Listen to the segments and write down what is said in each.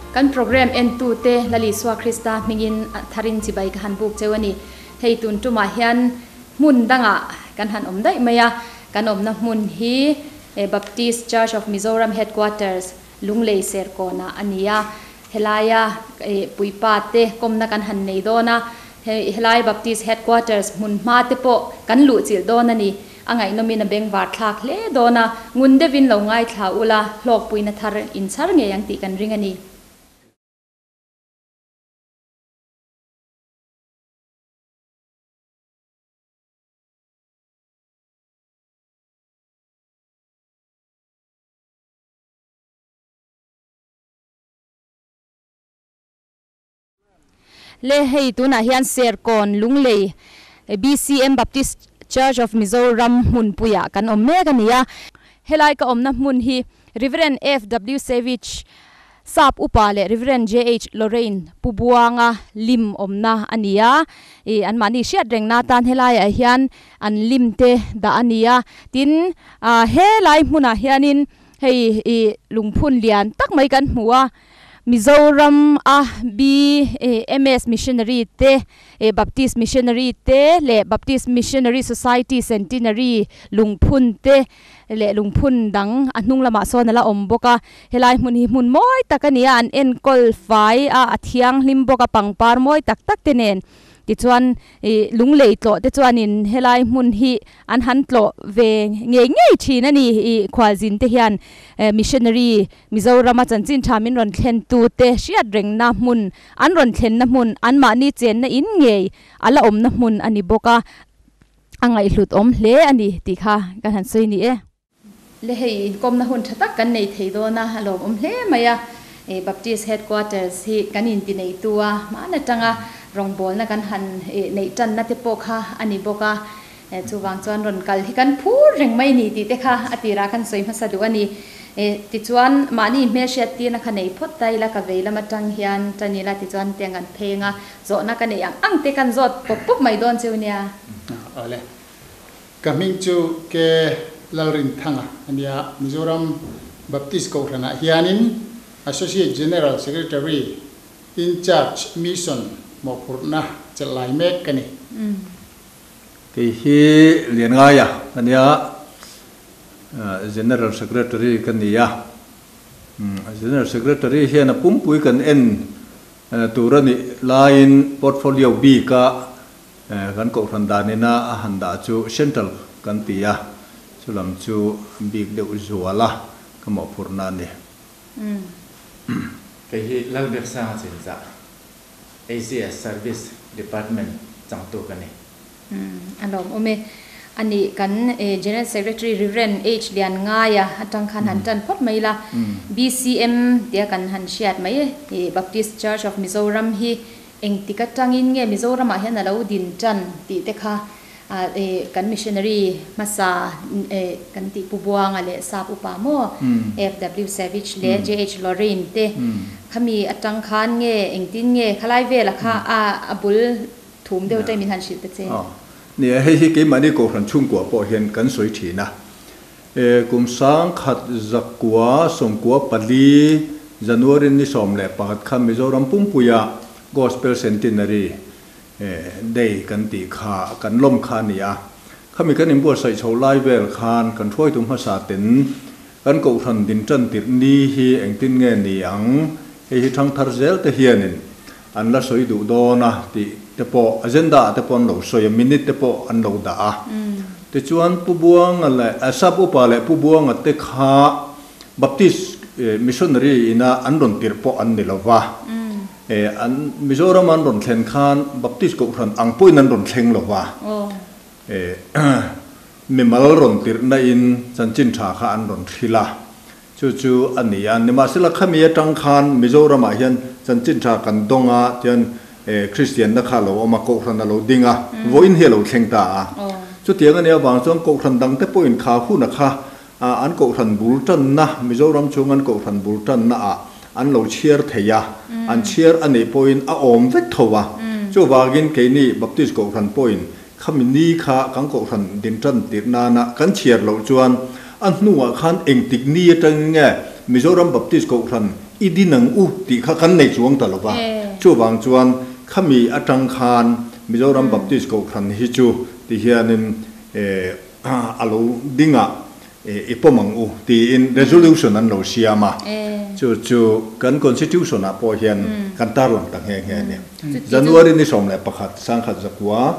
Kan program entute Lal Isua Krista hmingin tharin chibai ka han buk cheu a ni. Hei tun tumah hian hmun dangah kan han awm daih mai a, kan awmna hmun hi Baptist Church of Mizoram Headquarters, Lunglei Serkawnah a ni a. Helaia puipa te kawmna kan han nei dawn a, helai Baptist Headquarters hmun hma te pawh kan luhchilh dawn a ni. A ngaihnawmin a bengvar thlak hle dawn a, ngun deuhin lo ngaithla ula, hlawkpuina thar inchhar ngei ang tih kan ring a ni. Le hei tunah hian Serkawn Lunglei BCM Baptist Church of Mizoram hmunpuiah kan awm mek a ni a. Helai ka awmna hmun hi Rev. FW Savage Sap Upa leh Rev. JH Lorraine Pu Buanga lim awmna a ni a. Ih anmahni hriat rengna atan helaiah hian an lim te dah a ni a. Tin, helai hmunah hianin hei ih lungphun lian tak mai kan hmu a. Mizoram a BMS Missionary te, Baptist Missionary te leh Baptist Missionary Society Centenary lungphun te leh lungphun dang a hnung lamah sawn a la awm bawk a. Helai hmun hi hmun mawi tak a ni a, an enkawl fai a, a thianghlim bawk a, pangpar mawi tak tak te nen. Tichuan ih lunglei tlawh te chuanin helai hmun hi an han tlawh ve ngei ngei thin a ni ih khualzin te hian missionary Mizorama chanchin tha min rawn thlen tu te hriat rengna hmun an rawn thlenna hmun anmahni chenna in ngei a la awmna hmun a ni bawk a, a ngaihhlut awm hle a ni tih kha kan han sawi ni e. Le hei inkawmna hun tha tak kan nei thei dawn a, a lawmawm hle mai a. Baptist Headquarters hi kan inti neitu a, hmaan atanga rawngbawlna kan han neih tanna te pawh kha a ni bawk a. Chuvang chuan rawn kal hi kan phur reng mai ni tih te kha a tirah kan sawi hmasa duh a ni. Tichuan mahni hmelhriat tirna kha nei phawt ta ila ka vei lam atang hian tan ila tichuan tiang kan pheng a, zawhna ka neih ang ang te kan zawt pawp pawp mai dawn cheu nia. Awle. Ka hming chu Ke Lalrinthanga a nia, Mizoram Baptist Kohhranah hianin Associate General Secretary in charge Mission mawhphurhna chelh lai mek ka ni. Kei hi Lianngaia ka nia, General Secretary ka ni a. General Secretary hian a pumpui kan en tur a nih laiin portfolio bika Kan kohhran danina a han dah chu Central kan ti a, chulam chu bik deuh zual a ka mawhphurhna a ni. Kei hi Lalbiaksanga Chinzah, ACS Service Department changtu ka ni. A lawmawm e. A nih kan General Secretary Rev. H. Lianngaia atang khan han tan phawt mai ila, BCM tia kan han hriat mai e, Baptist Church of Mizoram hi Engtik atangin nge Mizoramah hian a lo din tan tih te kha kan missionary hmasa kan tih Pu Buanga leh Sap Upa maw FW Savage leh JH Lorraine te khami atang khan nge engtin nge khalai vela kha a bul thum deuh atangin min han hrilh ta che. Nia, hei hi keimahni Kohhran chhungkua pawh hian kan sawi thin a. Kum sangkhat zakua 94 January ni 11 kha Mizoram pumpuia Gospel Centenary Day kan tih kha kan lawm kha a ni a. Khami kan inbuatsaih chho lai vel khan kan hruaitu hmasa ten kan kohhran din tan tirh ni hi engtin nge ni ang, hei hi thangthar zel te hianin an la sawi duh dawn a tih te pawh agenda ah te pawh an lo sawi a, minute te pawh an lo dah a. Tichuan Pu Buanga leh Sap Upa leh Pu Buanga te kha Baptist missionary ina an rawn tirh pawh an ni lo va. An Mizoram an rawn thlen khan Baptist kohhran ang pawhin an rawn thleng lo va. Mimal rawn tirhna in chanchin tha kha an rawn hrilh a. Chu chu a ni a, nimahsela khami atang khan Mizoramah hian chanchin tha kan dawng a, tian Kristianna kha a lo awm a, Kohhran a lo ding a, vawiin hi a lo thleng ta a. Chutiang a nih avang chuan Kohhran dangte pawhin kha huna kha an Kohhran bul tanna, Mizoram chhung an Kohhran bul tanna ah an lo chhiar thei a, an chhiar a nih pawhin a awm vek tho a. Chuvangin keini Baptist Kohhran pawhin Khami ni kha kan kohhran din tan tirh nana kan chhiar loh chuan a hnuah khan engtik ni atangin nge Mizoram Baptist Kohhran i din ang u tih kha kan nei chuang ta lo va. Chuvang chuan khami atang khan Mizoram Baptist Kohhran hi chu ti hianin a lo ding a, i pawm ang u tiin resolution an lo siam a. Chu chu kan Constitution ah pawh hian kan tarlang ta nghe nghe a ni. January ni 11 1900.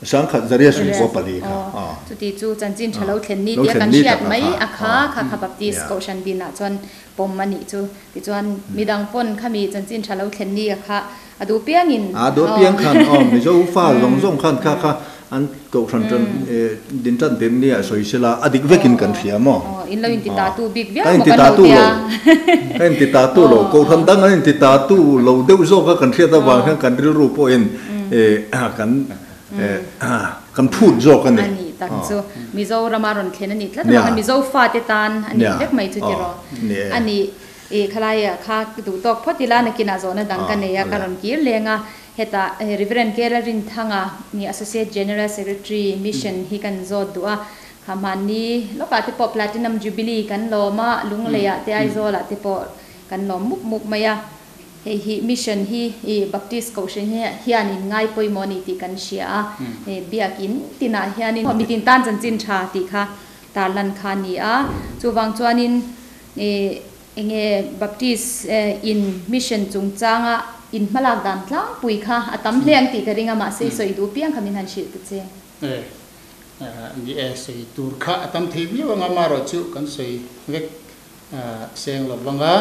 Sangkhat zaria sungkua pali kha a. Chuti chu chanchin tha lo thlen ni tia kan hriat mai a kha kha kha Baptist Kohhran dinah chuan pawm a nih chu. Tichuan midang pawn khami chanchin tha lo thlen ni a kha a duh piangin. A duh piang khan aw Mizo fa zawng zawng khan kha kha an Kohhran tan din tan tir nia sawi sela a dik vekin kan hria maw. Aw in lo inti ta tu bik viau maw kan lo tia. Kan inti ta tu lo Kohhran dang an inti ta tu lo deuh zawk a kan hriat avang hian kan rilru pawhin kan kan phut zawk a ni. A nih tak chu Mizorama rawn thlen a nih tlat avang khan Mizo fate tan a nih vek mai chu tiraw a nih i khalaia kha duh tawk phawt ila nakinah zawhna dang ka nei a ka rawn kir leng a hetah Reverend Kela Rinthanga ni Associate General Secretary Mission hi kan zawt duh a kha hmanni lawkah te pawh Platinum Jubilee kan lawm a Lungleiah te Aizawlah te pawh kan lawm mup mup mai a. Hei hi Mission hi i Baptist Kohhran hi hianin ngai pawimawh a ni tih kan hria a, biakin tinah hianin mitin tan chanchin tha tih kha tarlan kha a ni a. Chuvang chuanin i enge Baptist in Mission chungchanga in hmalak dan tlangpui kha a tam hle ang tih ka ring a, mahse i sawi duh piang kha min han hrilh ta che. Ni e, sawi tur kha a tam thei viau ang a, amaherawhchu kan sawi vek Seng lo vanga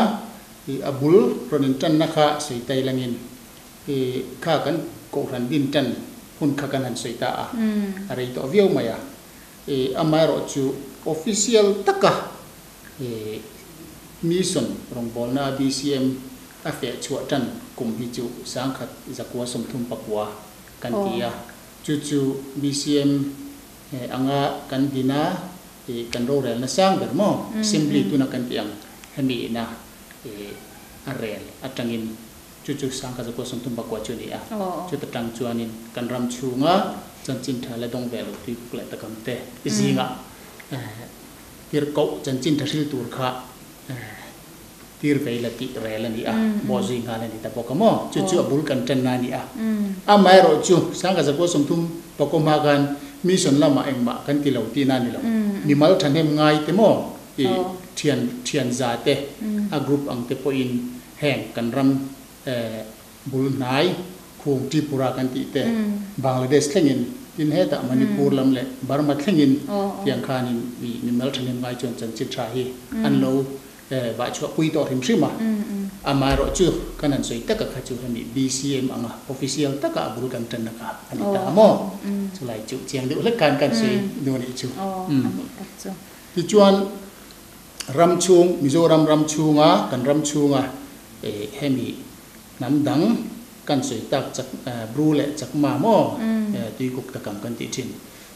i a bul rawn in tanna kha sawi tai langin i kha kan kohhran din tan hun kha kan han sawi ta a, a rei tawh viau mai a. I amaherawh chu official taka i mission rawngbawlna BCM a feh chhuah tan kum hi chu 1939 kan ti a, chu chu BCM anga kan din a. I kan rorelna sang ber maw? Assembly tuna kan tih ang hemi ina i a rel atangin chu chu 1934 chu a ni a. Chuta tang chuanin kan ram chhunga chanchin tha la dawng ve lo tuikuk leh takam te zingah tir koh chanchin tha hril tur kha tir vei la tih rel a ni a, bawhzui nghal a ni ta bawk a maw? Chu chu a bul kan tanna a ni a. Amaherawh chu 1934 hma khan mission lamah engmah kan ti lo tihna a ni lo. Mimal thahnem ngai te maw i thian thian za te a group ang te pawhin heng kan ram bul hnai khung Tripura kan tih te Bangladesh thlengin tin hetah Manipur lam leh Burma thlengin tiang khanin i mimal thahnem ngai chuan chanchin tha hi an lo Vah chhuah pui tawh hrim hrim a, amaherawh chu kan han sawi taka kha chu hemi BCM anga official taka a bul kan tanna kha a ni ta maw? Chulai chu chiang deuh hlek khan kan sawi duh a nih chu. Tichuan ram chhung, Mizoram ram chhunga kan ram chhunga hemi hnam dang kan sawi tak chak Bru leh Chakma maw Tuikuk takam kan tih thin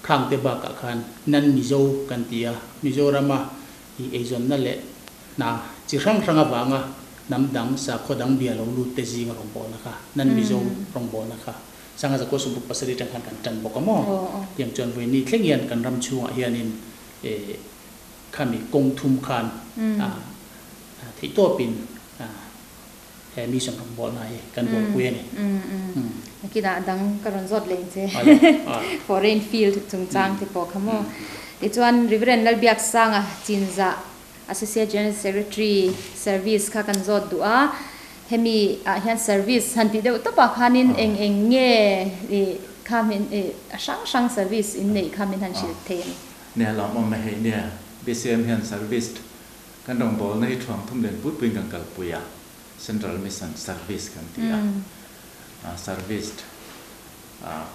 khangte bakah khan Nan Mizo kan ti a, Mizorama I eizawnna leh hna chi hrang hrang avanga hnam dang sakhaw dang bia lo lut te zinga rawngbawlna kha, nan Mizo rawngbawlna kha 1967 atang khan kan tan bawk a maw? Tiang chuan vawiini thleng hian kan ram chhungah hianin khami kawng thum khan theihtawpin he mission rawngbawlna hi kan buaipui a ni. Nakinah dang ka rawn zawt leh ang che. Foreign field chungchang te pawh kha maw. Tichuan Reverend Lalbiaksanga Chinzah Associate General Secretary Service kha kan zawt duh a. Hemi ah hian service han tih deuh tawpah khanin eng eng nge i kha min i a hrang hrang service in neih kha min han hrilh thei ang. Nia lawmawm a hei nia BCM hian service Kan rawngbawlna hi thuang thum len pui puiin kan kalpui a, Central Mission Service kan ti a. Service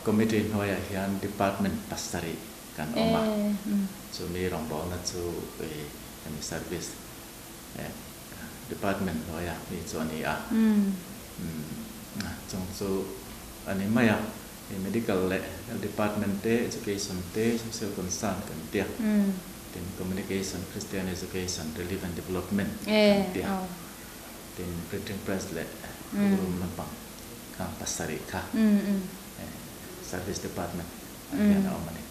Committee hnuaiah hian Department pasarih kan awm a, chumi rawngbawlna chu hemi Service Department hnuaia mi chu a ni a. Chung chu a ni mai a, Medical leh Health Department te, Education te, Social Concern kan ti a. Tin, Communication, Christian Education, Relief and Development kan ti a. Tin, Printing Press leh Bookroom lampang kha pasarih kha Service Department ah hian a awm a ni.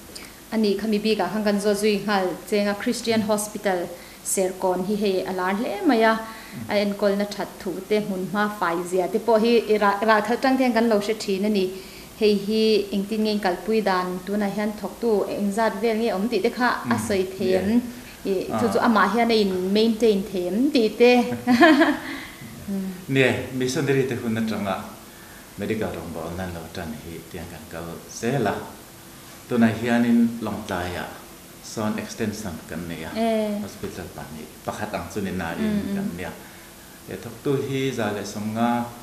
A nih kha mi bikah khan kan zawt zui nghal cheng a, Christian Hospital Serkawn hi hei a lar hle mai a. a enkawlna that thu te hmunhma fai zia te pawh hi ral khat atang te hian kan lo hre thin a ni. Hei hi engtin nge inkalpui dan tunah hian thawktu engzat vel nge awm tih te kha a sawi thei em? Chu chu amah hian a in maintain thei em tih te. Nie, missionary te hun atanga medical rawngbawlna an lo tan hi tiang kan kal zel a. Tunah hianin Lawngtlaiah sawn extension kan nei a, hospital pahnih, pakhat ang chu ni nain kan nia. He thawktu hi 150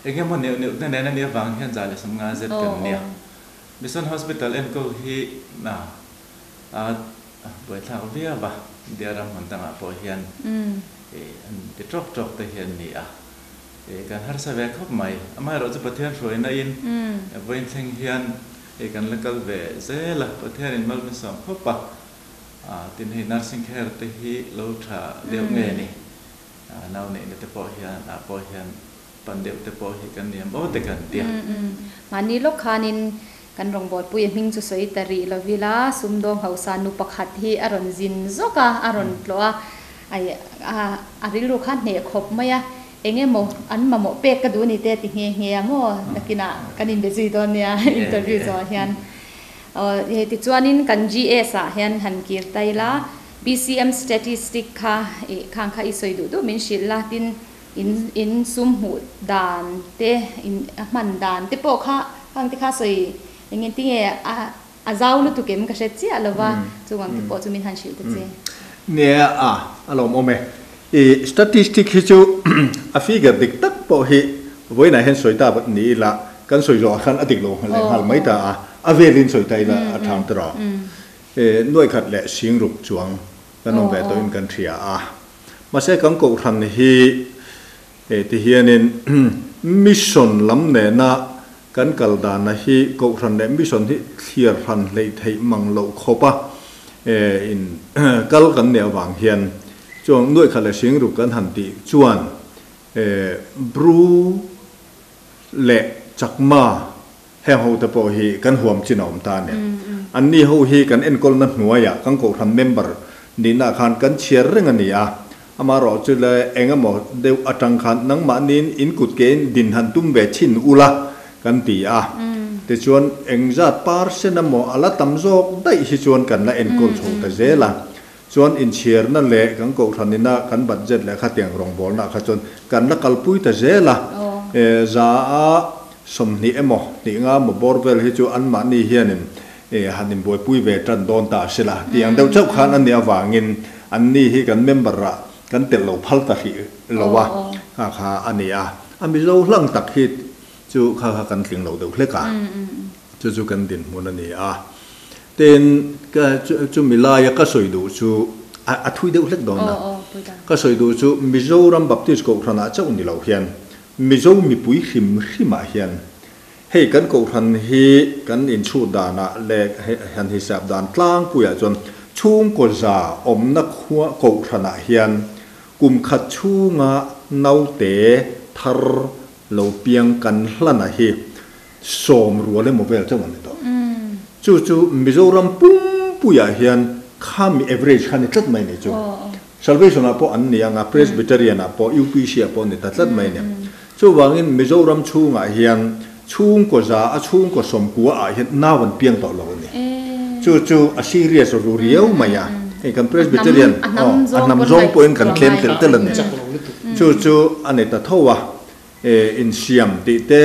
eng emaw neuh neuh te nen a nih avang hian 150 zet kan nia. Mission Hospital enkawl hi a buaithlak viau a, India ram hmun dangah pawh hian an ti tawk tawk te hi an ni a, kan harsa ve khawp mai. Amaherawhchu Pathian hruaina in vawiin thleng hian kan la kal ve zel a, Pathianin mal min sawm khawp a, tin hei nursing care te hi lo tha deuh nge ni, nau neihna te pawh hian ah pawh hian pan deuh te pawh hi kan niam aw te kan tia. Mahni lawk khanin Kan rawngbawlpui a hming chu sawi ta rih lo ila, sumdawng hausa nu pakhat hi a rawn zin zawk a, a rawn tlawh a, ai a rilru kha hneh khawp mai a, eng emaw an mamawh pek ka duh a ni te ti nghe nghe a maw, nakinah kan inbe zui dawn nia interview zawh hian. Aw hei tichuanin kan GS ah hian han kir ta ila, BCM statistic kha ih khang kha i sawi duh duh min hrilh la, tin In in sum hmuh dan te, in a hman dan te pawh kha khang te kha sawi eng engti nge a a zau lutuk em ka hre chiah lo va, chuvang te pawh chu min han hrilh ta che. Nia a, a lawmawm e. I statistic hi chu a figure dik tak pawh hi vawiinah hian sawi ta ni ila kan sawi zawhah khan a dik lo leh nghal mai ta a, a velin sawi ta ila a thang ta rawh. Nuai khat leh sing ruk chuang kan awm ve tawhin kan hria a. Mahse kan kohhran hi ti hianin mission lam nena kan kal dana hi kohhran leh mission hi thliar hran hleih theih mang loh khawpa in kal kan nih avang hian chuan nuaih khat leh hring ruk kan han tih chuan Bru leh Chakma heng ho te pawh hi kan huam chin a awm ta a ni. Anni ho hi kan enkawlna hnuaiah kan kohhran member nihna khan kan chhiar reng a ni a, amaherawh chu le eng emaw deuh atang khan nangmahniin in kut kein din han tum ve chhin ula kan ti a, tichuan engzat percent emaw a la tam zawk daih hi chuan kan la enkawl chho ta zel a, chuan inchhiarna leh kan kohhranina kan budget leh khatiang rawngbawlna kha chuan kan la kalpui ta zel a, za a 20 emaw hnih nga emaw bawr vel hi chu anmahni hianin han inbuaipui ve tan dawn ta a si la tih ang deuh chauh khan a nih avangin anni hi kan member ah kan telh lo phal ta hrih lo a, kha kha a ni a, a Mizo hlang tak hi chu kha kha kan tling lo deuh hlek a, chu chu kan dinhmun a ni a. Tin, ka chumi laia ka sawi duh chu a thui deuh hlek dawn a, ka sawi duh chu Mizoram Baptist Kohhranah chauh ni lo hian Mizo mipui hrim hrimah hian hei kan kohhran hi kan inchhut danah leh han hisap dan tlangpuiah chuan chhungkaw za awmna khua kohhranah hian kum khat chhunga naute thar lo piang kan hlana hi 10 rual emaw vel chauh an ni tawh. Chu chu Mizoram pumpuiah hian khami average kha ni tlat mai ni chu. Salvation ah pawh an ni ang a, Presbyterian ah pawh, UPC ah pawh an ni ta tlat mai a ni. Chuvangin Mizoram chhungah hian chhungkaw za a chhungkaw 90 ah hian nau an piang tawh lo a ni. Chu chu a serious ru riau mai a, hei kan Presbyterian aw a hnam zawng pawhin kan tlem telh telh a ni. Chu chu a ni ta tho a, insiam tih te,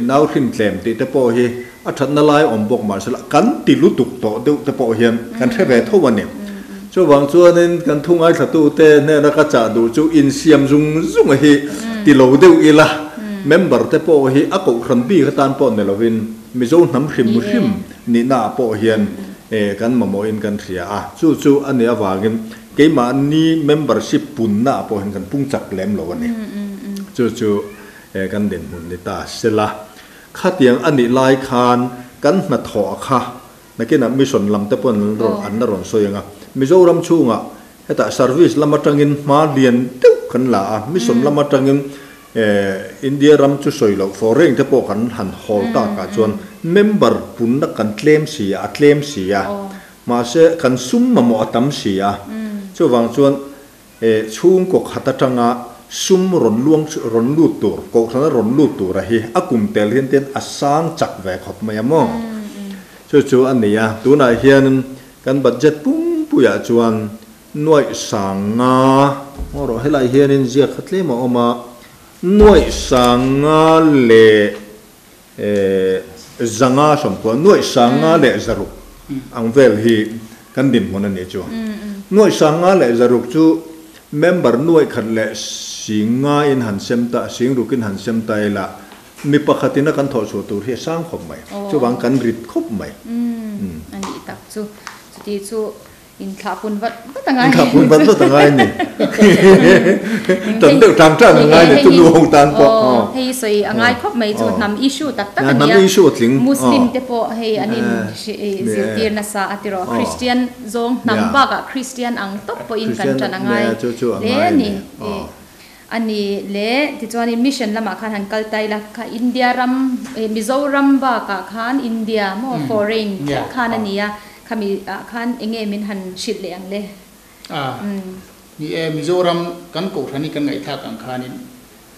nau hrin tlem tih te pawh hi a thatna lai awm bawk mahsela kan ti lutuk tawh deuh te pawh hian kan hre ve tho a ni. Chuvang chuanin kan thu ngaithlatute hnena ka chah duh chu insiam zung zung a hi ti lo deuh ila, member te pawh hi a kohhran bik atan pawh ni lovin Mizo hnam hrim hrim nihna ah pawh hian kan mamawhin kan hria a, chu chu a nih avangin Keimahni membership punna ah pawh hian kan pung chak lem lo a ni. Chu chu kan dinhmun ni ta se la. Khatiang a nih lai khan kan hnathawh kha nakinah mission lam te pawh an la rawn sawi ang a. Mizoram chhungah hetah service lam atangin hma lian deuh kan la a, mission lam atangin India ram chu sawi loh foreign te pawh kan han hawl takah chuan member punna kan tlem si a, a tlem si a. Mahse, kan sum mamawh a tam si a. Chuvang chuan Chhungkaw khat atanga sum rawn luang rawn lut tur, kohhrana rawn lut tura hi a kum tel hian ten a sang chak ve khawp mai a maw? Chu chu a ni a, tunah hian kan budget pumpuiah chuan nuaih sanga, ngaw rawh helaiah hianin ziak kha tlem a awm a, nuaih sanga leh zanga sawmkua, nuaih sanga leh zaruk ang vel hi kan dinhmun a nih chu. Nuaih sanga leh zaruk chu member nuaih khat leh singa in han sem ta, singruk in han sem ta ila, mi pakhat ina kan thawh chhuah tur hi a sang khawp mai. Chuvang kan rit khawp mai. A nih tak chu. Chuti chu Inthlah pun vat vat a ngai. Inthlah pun vat vat a ngai ni. Tan deuh tang tang a ngai ni chu nu ho tan pawh. Hei sawi a ngai khawp mai chu hnam issue tak tak a nia. Hnam issue a tling. Muslim te pawh hei an in zirtir nasa a ti rawh. Christian zawng hnam bakah Christian ang tawp pawhin kan tan a ngai hle a ni. A ni le, tichuanin mission lamah khan han kal ta ila, kha India ram, Mizoram bakah khan India maw foreign thleng khan a ni a, khami ah khan eng nge min han hrilh leh ang le? A, ni e, Mizoram kan Kohhran hi kan ngaihthlak ang khanin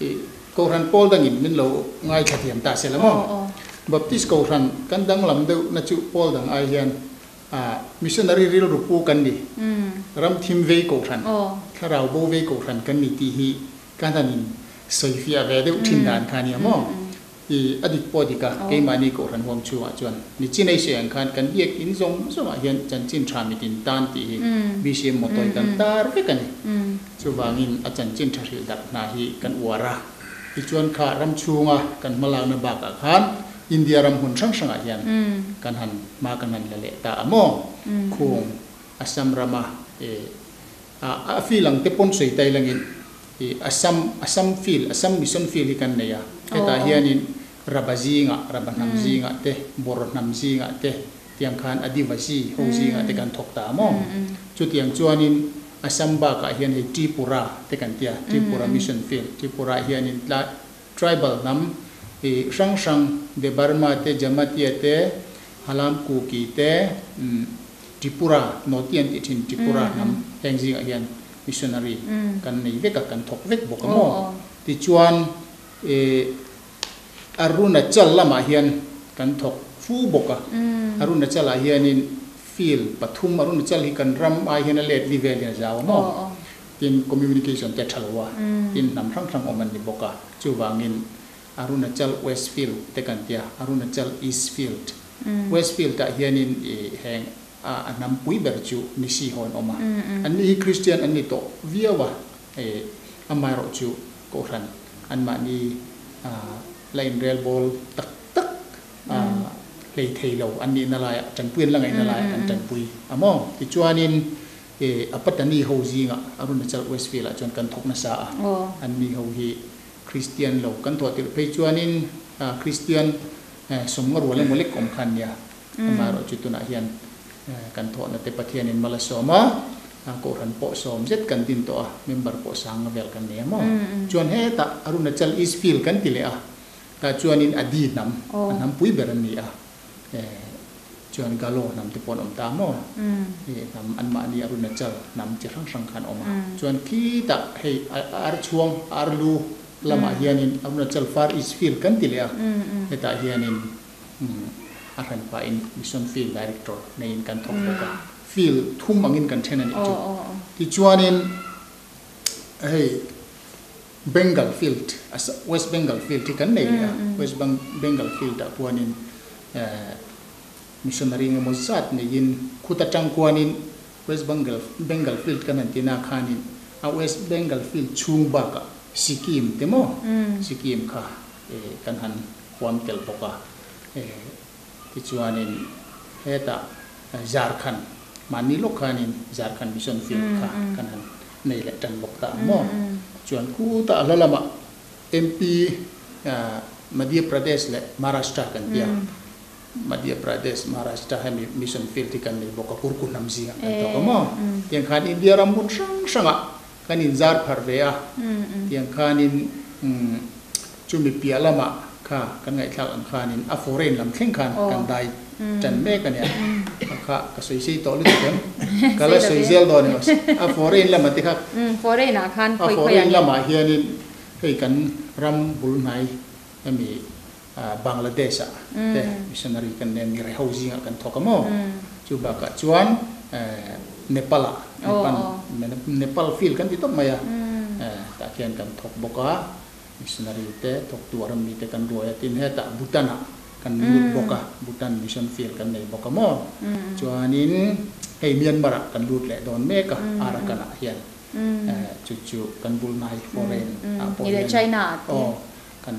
i Kohhran pawl dangin min lo ngaithla thiam ta se la maw? Baptist Kohhran kan danglam deuh na chu pawl dang ai hian A missionary rilru pu kan ni, ram thim vei kohhran, thlarau bo vei kohhran kan ni tih hi ka hnan in sawifiah ve deuh thin dan kha nia maw? I a dik pawh dik a, keimahni kohhran huam chhungah chuan ni chin ei sawi ang khan kan biak in zawng zawngah hian chanchin tha mitin tan tih hi BCM mawtawi kan tar vek a ni. Chuvangin a chanchin tha hrilh darh hna hi kan uar a, tichuan kha ram chhunga kan hmalakna bakah khan India ram hmun hrang hrangah hian kan han hma kan han la leh ta a maw? Khung Assam rama a field ang te pawn sawi tai langin Assam Assam field Assam mission field hi kan nei a, hetah hianin Raba zingah Raba hnam zingah te Boro hnam zingah te tiang khan Adivasi ho zingah te kan thawk ta a maw? Chutiang chuanin Assam bakah hian hei Tripura te kan tia Tripura mission field Tripura hianin tlai Tribal hnam i hrang hrang Debarma te, Jamatia te, Halam Kuki te, Tripura, Noti an tih thin Tripura hnam heng zingah hian missionary kan nei vek a, kan thawk vek bawk a maw? Tichuan i Arunachal lamah hian kan thawk fu bawk a, Arunachal ah hianin field pathum Arunachal hi kan ram ai hian a let li vel hian a zau a maw? Tin, communication te a tha lo a, tin hnam hrang hrang awm an ni bawk a, chuvangin Arunachal West Field te kan tia, Arunachal East Field. West Field ah hianin i heng a hnam pui ber chu Nisi ho an awm a, an ni hi Christian an ni tawh viau a, i amaherawh chu Kohhran anmahni la inrel bawl tak tak hlei thei lo an nihna laiah tanpui an la ngaihna laiah kan tanpui a maw? Tichuanin E, a Patani ho zingah Arunachal Westfield ah chuan kan thawk nasa a, an ni ho hi Kristian lo kan thawh tirh phei chuanin Kristian sawmnga rual emaw lek awm kha an nia, amaherawh chu tunah hian kan thawhna te Pathianin mal a sawm a, Kohhran pawh sawm zet kan din tawh a, member pawh sanga vel kan nei a maw? Chuan hetah Arunachal Eastfield kan ti leh a, tah chuanin Adi hnam, a hnam pui ber an ni a, Chuan Galo hnam te pawh an awm ta maw? Hei hnam anmahni Arunachal hnam chi hrang hrang kha an awm a. Chuan khitah hei ar chhuang, ar lu lamah hianin Arunachal Far East Field kan ti leh a. Hetah hianin a hran pahin Mission Field Director neiin kan thawk bawk a. Field thum angin kan then a nih chu. Tichuanin hei. Bengal Field, West Bengal Field hi kan nei leh a, West Bengal Field ah khuanin missionary engemaw zat neiin khut atang khuanin West Bengal Bengal Field kan han tina khanin a West Bengal Field chhung bakah Sikkim te maw Sikkim kha kan han huam tel bawk a, tichuanin hetah Jharkhand mahni lawk khanin Jharkhand Mission Field kha kan han nei leh tan bawk ta ang maw? Chuan khutah hla lamah MP Madhya Pradesh leh Maharashtra kan ti a, Madhya Pradesh, Maharashtra hemi mission field hi kan nei bawk a, Kurku hnam zingah kan thawk a maw? Tiang khan India ram hmun hrang hrangah kan inzar phar ve a, tiang khanin chumi piah lamah. Kha kan ngaihthlak ang khanin a foreign lam thleng khan kan dai tan mek a nia. A kha ka sawi sei tawh lutuk em? Ka la sawi zel dawn emaw? A foreign lamah te kha. Foreign ah khan khawi khawi a foreign lamah hianin hei kan ram bul hnai hemi Bangladesh ah te missionary kan nen mi reho zingah kan thawk a maw? Chu bakah chuan Nepal ah Nepal Nepal field kan ti tawp mai a tah khian kan thawk bawk a. Missionary te thawktu a ram mite kan ruai a tin hetah Bhutan ah kan lut bawk a, Bhutan mission field kan nei bawk a maw? Chuanin hei Myanmar ah kan lut leh dawn mek a, Arakan ah hian chu chu kan bul hnai foreign ah pawh hian aw kan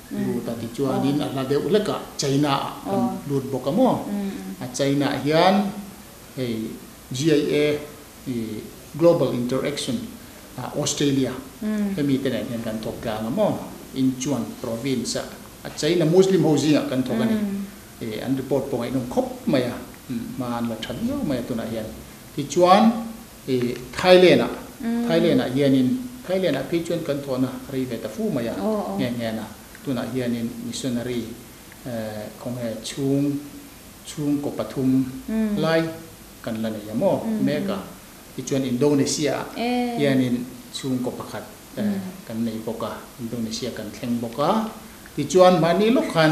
lut a tichuanin a hla deuh hlek ah China ah kan lut bawk a maw? A China ah hian hei GIA Global Interaction Australia hemi te nen hian kan thawk tlang a maw? Inchuan province ah a China Muslim ho zingah kan thawk a ni. An report pawh ngaihnawm khawp mai a, hma an la tha viau mai a tunah hian. Tichuan Thailand ah Thailand ah hianin Thailand ah phei chuan kan thawhna rei ve ta fu mai a nghe nghe na. Tunah hianin missionary khawnge chhung chhungkaw pathum lai kan la nei a maw mek a. Tichuan Indonesia ah hianin chhungkaw pakhat kan nei bawk a, Indonesia kan thleng bawk a. Tichuan mahni lawk khan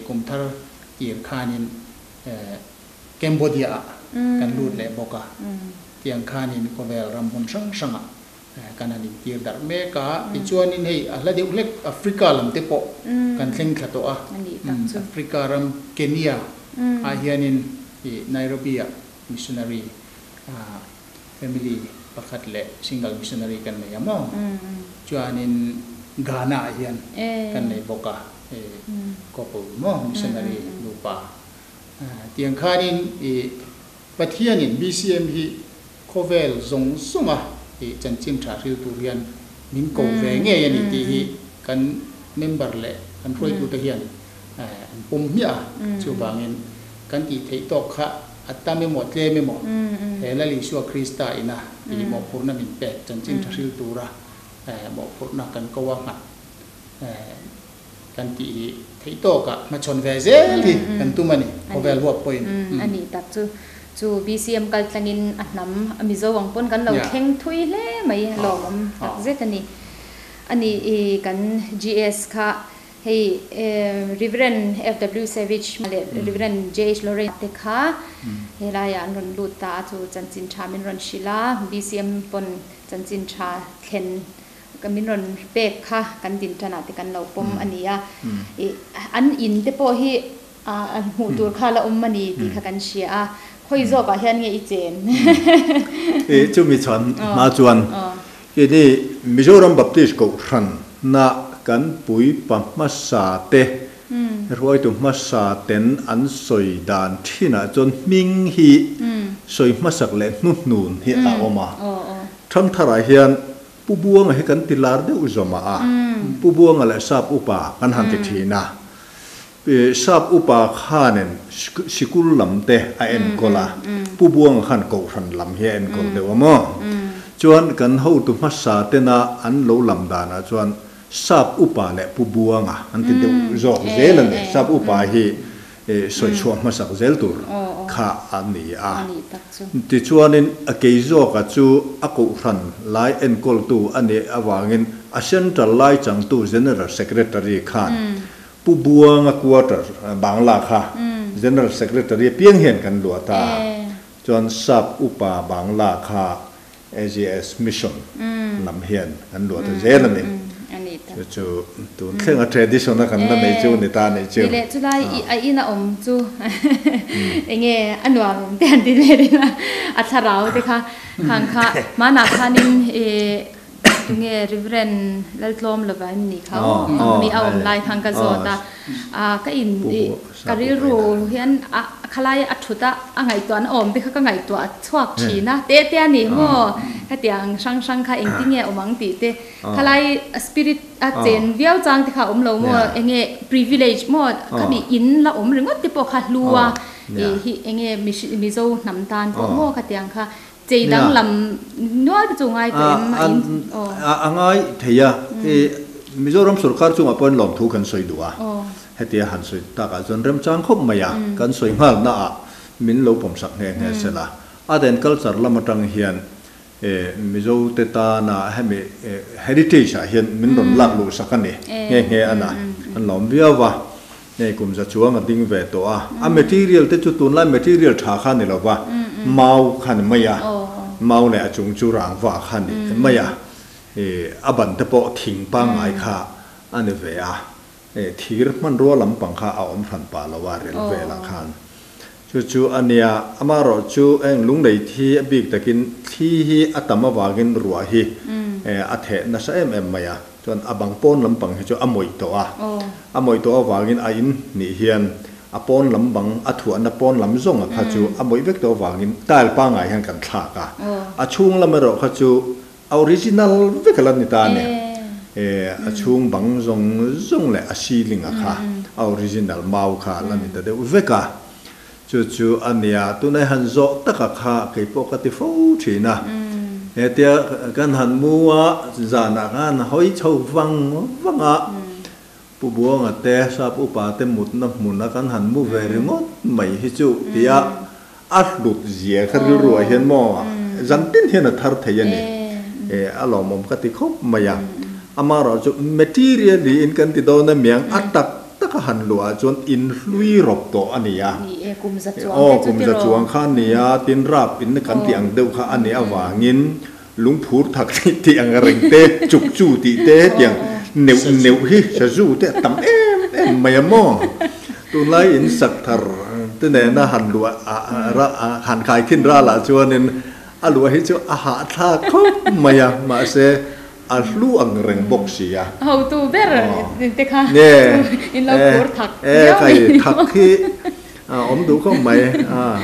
kum thar tir khanin Cambodia ah kan lut leh bawk a. Tiang khanin khawvel ram hmun hrang hrangah kan han intir darh mek a. Tichuanin hei a hla deuh hlek Africa lam te pawh kan thleng thla tawh a. Africa ram Kenya ah hianin Nairobi ah Missionary family pakhat leh single missionary kan nei a maw? Chuanin Ghana ah hian kan nei bawk a, couple maw missionary nupa. Tiang khanin i Pathianin BCM hi khawvel zawng zawnga i chanchin tha hril tur hian min ko ve ngei a ni tih hi kan member leh kan hruaitute hian an pawm hmiah a, chuvangin kan tih theih tawk kha a tam emaw tlem emaw he Lal Isua Krista ina tih mawhphurhna min pek chanchin tha hril tura mawhphurhna kan ko a nghat kan tih hi theih tawkah hmachhawn ve zel hi kan tum a ni khawvel huap pawhin. A nih tak chu chu BCM kal tlangin a hnam a Mizo ang pawn kan lo thleng thui hle mai lawmawm tak zet a ni. A nih i kan GS kha Hei Rev. FW Savage leh Rev. JH Lawrence te kha helaiah an rawn lut ta a, chu chanchin tha min rawn hrilh a, BCM pawn chanchin tha thlen min rawn pek kha kan din tanah te kan lo pawm a ni a. An in te pawh hi hmuh tur kha la awm a ni tih kha kan hria a, khawi zawkah hian nge i chen? Chumi chhan hma chuan Kini Mizoram Baptist Kohhran na kan puipa hmasa te, hruaitu hmasa ten an sawi dan thinah chuan hming hi sawi hmasak leh hnuhnun hi a awm a. Thangtharah hian Pu Buanga hi kan ti lar deuh zawmah a, Pu Buanga leh Sap Upa kan han ti thin a. Sap upa khanin sikul lam te a enkawl a, Pu Buanga khan Kohhran lam hi a enkawl deuh a maw? Chuan kan hotu hmasa tena an lo lam danah chuan Sap upa leh Pu Buanga an ti deuh zawk zel a ni. Sap upa hi sawi chhuah hmasak zel tur kha a ni a. Tichuanin a kei zawka chu a Kohhran lai enkawltu a nih avangin a Central lai changtu General Secretary khan Pu Buanga quarter Bangla kha General Secretary apiang hian kan luah ta a, chuan Sap Upa Bangla kha AGS Mission lam hian kan luah ta zel a ni. Chu chu tun thlenga tradition a kan la nei chu ni ta nih chu. Ni leh chulai a in a awm chu enge a nuam awm te han ti ve rin a, a thlarau te kha khang kha hmanah khanin ih Tunge Reverend Laltlawm lova em ni kha aw mi a awm lai khan ka zawt a, ka in ka rilru hian a khalai a thut a a ngaihtuahna awm te kha ka ngaihtuah chhuak thin a, teh te a ni maw khatiang hrang hrang kha engtin nge awm ang tih te khalai spirit a chen viau chang te kha a awm lo maw enge privilege maw khami in la awm ringawt te pawh kha hlu a hi enge Mizo hnam tan pawh maw khatiang kha Chei danglam nual te chu ngai tawh em a in aw. A ngai thei a, i Mizoram sorkar chungah pawhin lawmthu kan sawi duh a, hetia han sawi takah chuan remchang khawp mai a, kan sawi nghalna ah min lo pawmsak nghe nghe sela. Art and culture lam atang hian Mizo te tana hemi heritage ah hian min rawn lak luh sak a ni nghe nghe a na, an lawm viau va. Hei kum za chuang a ding ve tawh a, a material te chu tunlai material tha kha a ni lo va, mau kha a ni mai a, mau leh a chung chu rangva kha a ni mai a, a ban te pawh thing pangngai kha a ni ve a, thir hmanrua lampang kha a awm hran pah lo a rel velah khan. Chu chu a nia, amaherawh chu heng lunglei thi a bik takin thli hi a tam avangin ruah hi a theh nasa em em mai a, chuan a bang pawn lampang hi chu a mawih tawh a, a mawih tawh avangin a in hnih hian a pawn lam bang a thuahna pawn lam zawnga kha chu a mawih vek tawh avangin tile pangngai hian kan thlak a, a chhung lam erawh kha chu A original vek a la ni ta a ni. A chhung bang zawng zawng leh a ceiling a kha a original mau kha a la ni ta deuh vek a. Chu chu a nia, tunai han zawh taka kha kei pawh ka ti fo thin a. Hetia kan han mu a, zanah khan hawi chho vang vang a, Pu Buanga te, Sap upa te mutna hmuna kan han mu ve ringawt mai hi chu tia a hlut zia kha rilruah hian maw zan tin hian a thar thei a ni. A lawmawm ka ti khawp mai a. Amaherawh chu material niin kan ti dawn a miang a tak tak a han luah chuan in hlui rawp tawh a ni a. Aw kum za chuang kha a ni a, tin rap in kan tih ang deuh kha a nih avangin Lungphur thak tih ang reng te, chuk chu tih te hetiang neuh neuh hi sazu te a tam em em mai a maw? Tunlai in sak thar te nena han luah han khai khin ralah chuanin a luah hi chu a hahthlak khawp mai a, mahse a hlu ang reng bawk si a. Hotu ber te kha in lo phur thak viau mai ni maw? Thak hi A awm duh khawp mai a,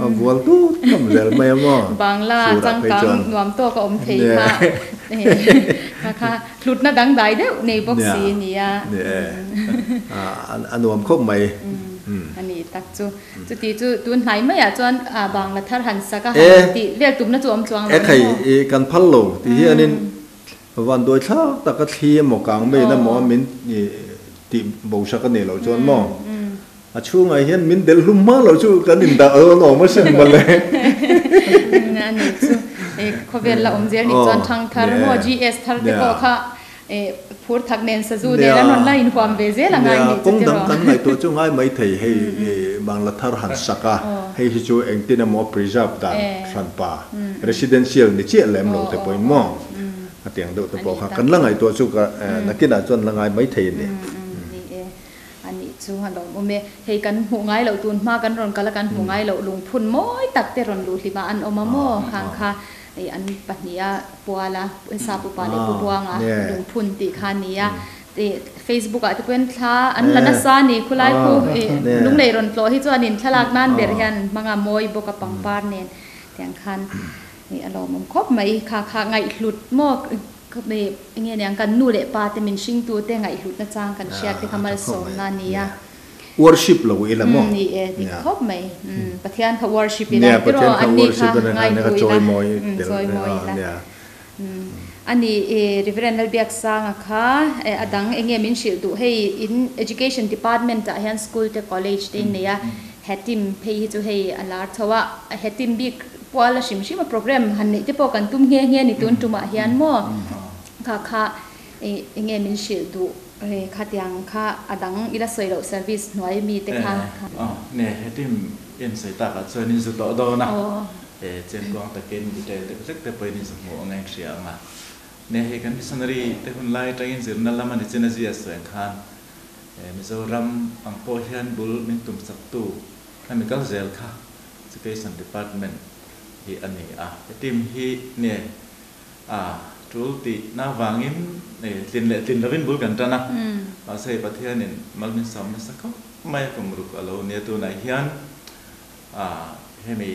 a vual tut khawp zel mai a maw? Bangla changkang nuam tawk a awm thei kha kha kha hlutna dangdai deuh nei bawk si a nia. A nuam khawp mai. A ni tak chu. Chuti chu tun hnai maiah chuan Bangla thar han sak a, han tih vel tumna chu awm chuang lo ni maw? E khai, kan phal lo ti hianin Vanduai thlak taka thli emaw kang main emaw min tih bosak a nih loh chuan maw a chhungah hian min delh hlum hma loh chu kan indah dawn awm a sin mawle. A nih chu khawvel la awm zel nih chuan thang thar maw GS thar te pawh kha phur thak nen sazu nen an rawn la inhuam ve zel a ngai nih chu tiraw. Kawng dang kan ngaihtuah chu ngai mai thei hei Bangla thar han sak a hei hi chu engtin emaw preserve dan hranpa residential ni chiah lem lo te pawhin maw. A tiang deuh te pawh kha kan la ngaihtuah chu ka nakinah chuan la ngai mai thei a ni. Ni e, a nih chu a lawmawm e. Hei kan hmuh ngai loh tun hma kan rawn kal a kan hmuh ngai loh lungphun mawi tak te rawn luh hlimah an awm a maw? Khang kha an pahniha puala Sap upa leh Pu Buanga lungphun tih kha a ni a. Facebook ah te pawhin thla an la nasa a ni. Khulai khu lunglei rawn tlawh hi chuanin thlalak nan ber hian hmanga mawi bawk a pangpar nen tiang khan. Ih a lawmawm khawp mai kha kha ngaihhlut maw enge niang kan nu leh pa te min hringtu te ngaihhlut na chang kan hriat te kha malsawmna a nia. Worship lo ila maw? Ni e dik khawp mai Pathian kha worship ila tiraw an ni kha ngaihlu ila chawimawi ila a ni Reverend Lalbiaksanga kha a dang enge min hrilh duh hei in education department ah hian school te college te in nei a hetim phei hi chu hei a lar chho a hetim bik Puala hrim hrim a program han neih te pawh kan tum nghe nghe ni tun tumah hian maw kha kha enge min hrilh duh khatiang kha a dang ila sawi loh service hnuai mi te kha. Aw ne hetim in sawi takah chuan in zu tawh dawn a chenkuang takin detail deuh hlek te pawhin in zu hmuh ang a in hria ang a ne hei kan missionary te hun lai atangin zirna lama ni chin a zia sawi ang khan Mizoram ang pawh hian bul min tum chak tu hemi kal zel kha Education Department hi a ni a. He team hi nge a tul tih na vangin tlin leh tlin lovin bul kan tan a. Mahse hei Pathianin mal min sawm nasa khawp mai a kum ruk a lo nia tunah hian hemi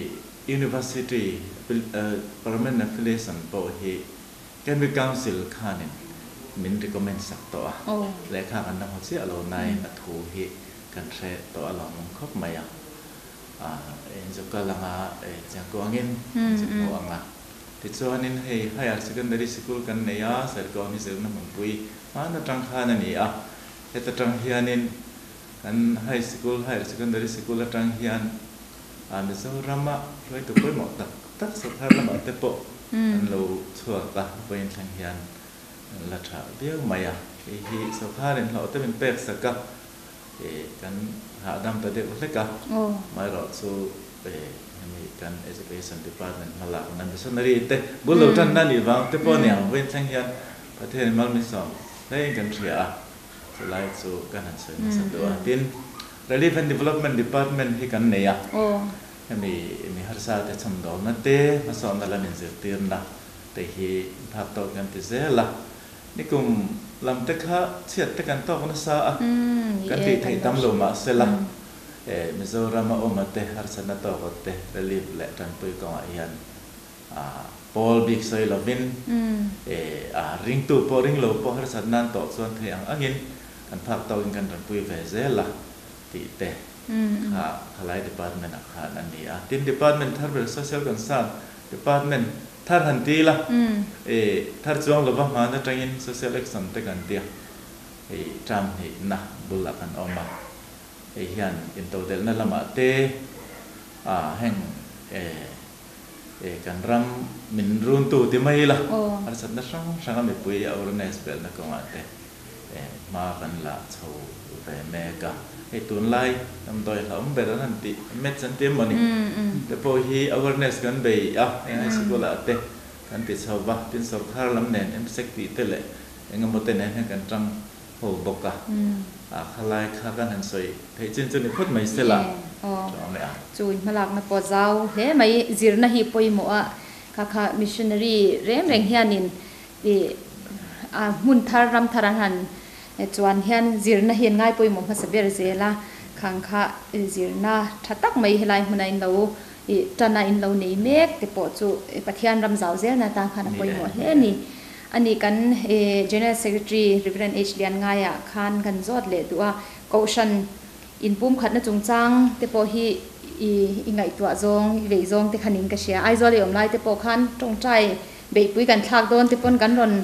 University Permanent Affiliation pawh hi Cambridge Council khanin min recommend sak tawh a. Lehkha kan la hmu chiah lo nain a thu hi kan hre tawh a lawmawm khawp mai a. Inzuk kal anga chiang kuangin inzuk hmu anga Tichuanin hei Higher Secondary Sikul kan nei a, Serkawn hi zirna hmunpui hman atang khan a ni a. Heta tang hianin kan High Sikul, Higher Secondary Sikul atang hian Mizorama hruaitu pawimawh tak tak sawrkar lamah te pawh an lo chhuak a, vawiin thleng hian an la tha viau mai a. Hei hi sawrkarin hlauh te min pek sak a, kan hahdam ta deuh hlek a, amaherawh chu hemi kan Education Department hmalakna missionary te bul lo tanna nih vang te pawh a ni ang, vawiin thleng hian Pathianin mal min sawm hlein kan hria a, chulai chu kan han sawi hmasa duh a. Tin, Relief and Development Department hi kan nei a, hemi mi harsa te chhawmdawlna te, hmasawnna lam inzirtirna te hi phak tawk kan ti zel a. Nikum lam te kha chhiat te kan tawk nasa a, kan tih theih tam lo mah sela, Mizorama awma te harsatna tawka te relief leh tanpui kawngah hian pawl bik sawi lovin ringtu pawh ring lo pawh harsat nan tawh chuan thei ang angin kan phak tawkin kan tanpui ve zel a tih te kha khalai department ah khan a ni a. Tin, department thar ber social concern department thar han ti ila thar chuang lova hman atangin social action te kan tia hei term hnihna bulah kan awm a. Hei hian intodelhna lamah te heng kan ram min runtu ti mai ila harsatna hrang hranga mipui awareness belhna kawngah te hma kan la chho ve mek a. Hei tunlai damdawi hlauhawm ber an han tih meds an ti em mawni te pawh hi awareness kan bei a, heng high school ah te kan ti chho va, tin sawrkar lam nen MSEC tih te leh engemaw te nen hian kan tang ho bawk a, a khalai kha kan han sawi theih chin chu ni phawt mai se la tawng leh ang. Chu hmalakna pawh zau hle mai, zirna hi pawimawh a, kha kha missionary reng reng hianin i a hmun thar ram thar an han chuan hian zirna hi an ngai pawimawh hmasa ber zel a, khang kha zirna tha tak mai helai hmuna in lo i tana in lo nei mek te pawh chu Pathian ram zau zelna atan khan a pawimawh hle a ni. A ni kan General Secretary Rev. H. Lianngaia khan kan zawt leh duh a, Kohhran inpumkhatna chungchang te pawh hi i ngaihtuah zawng, i veih zawng te khanin ka hria. Aizawl i awm lai te pawh khan tawngtai beihpui kan thlak dawn te pawn kan rawn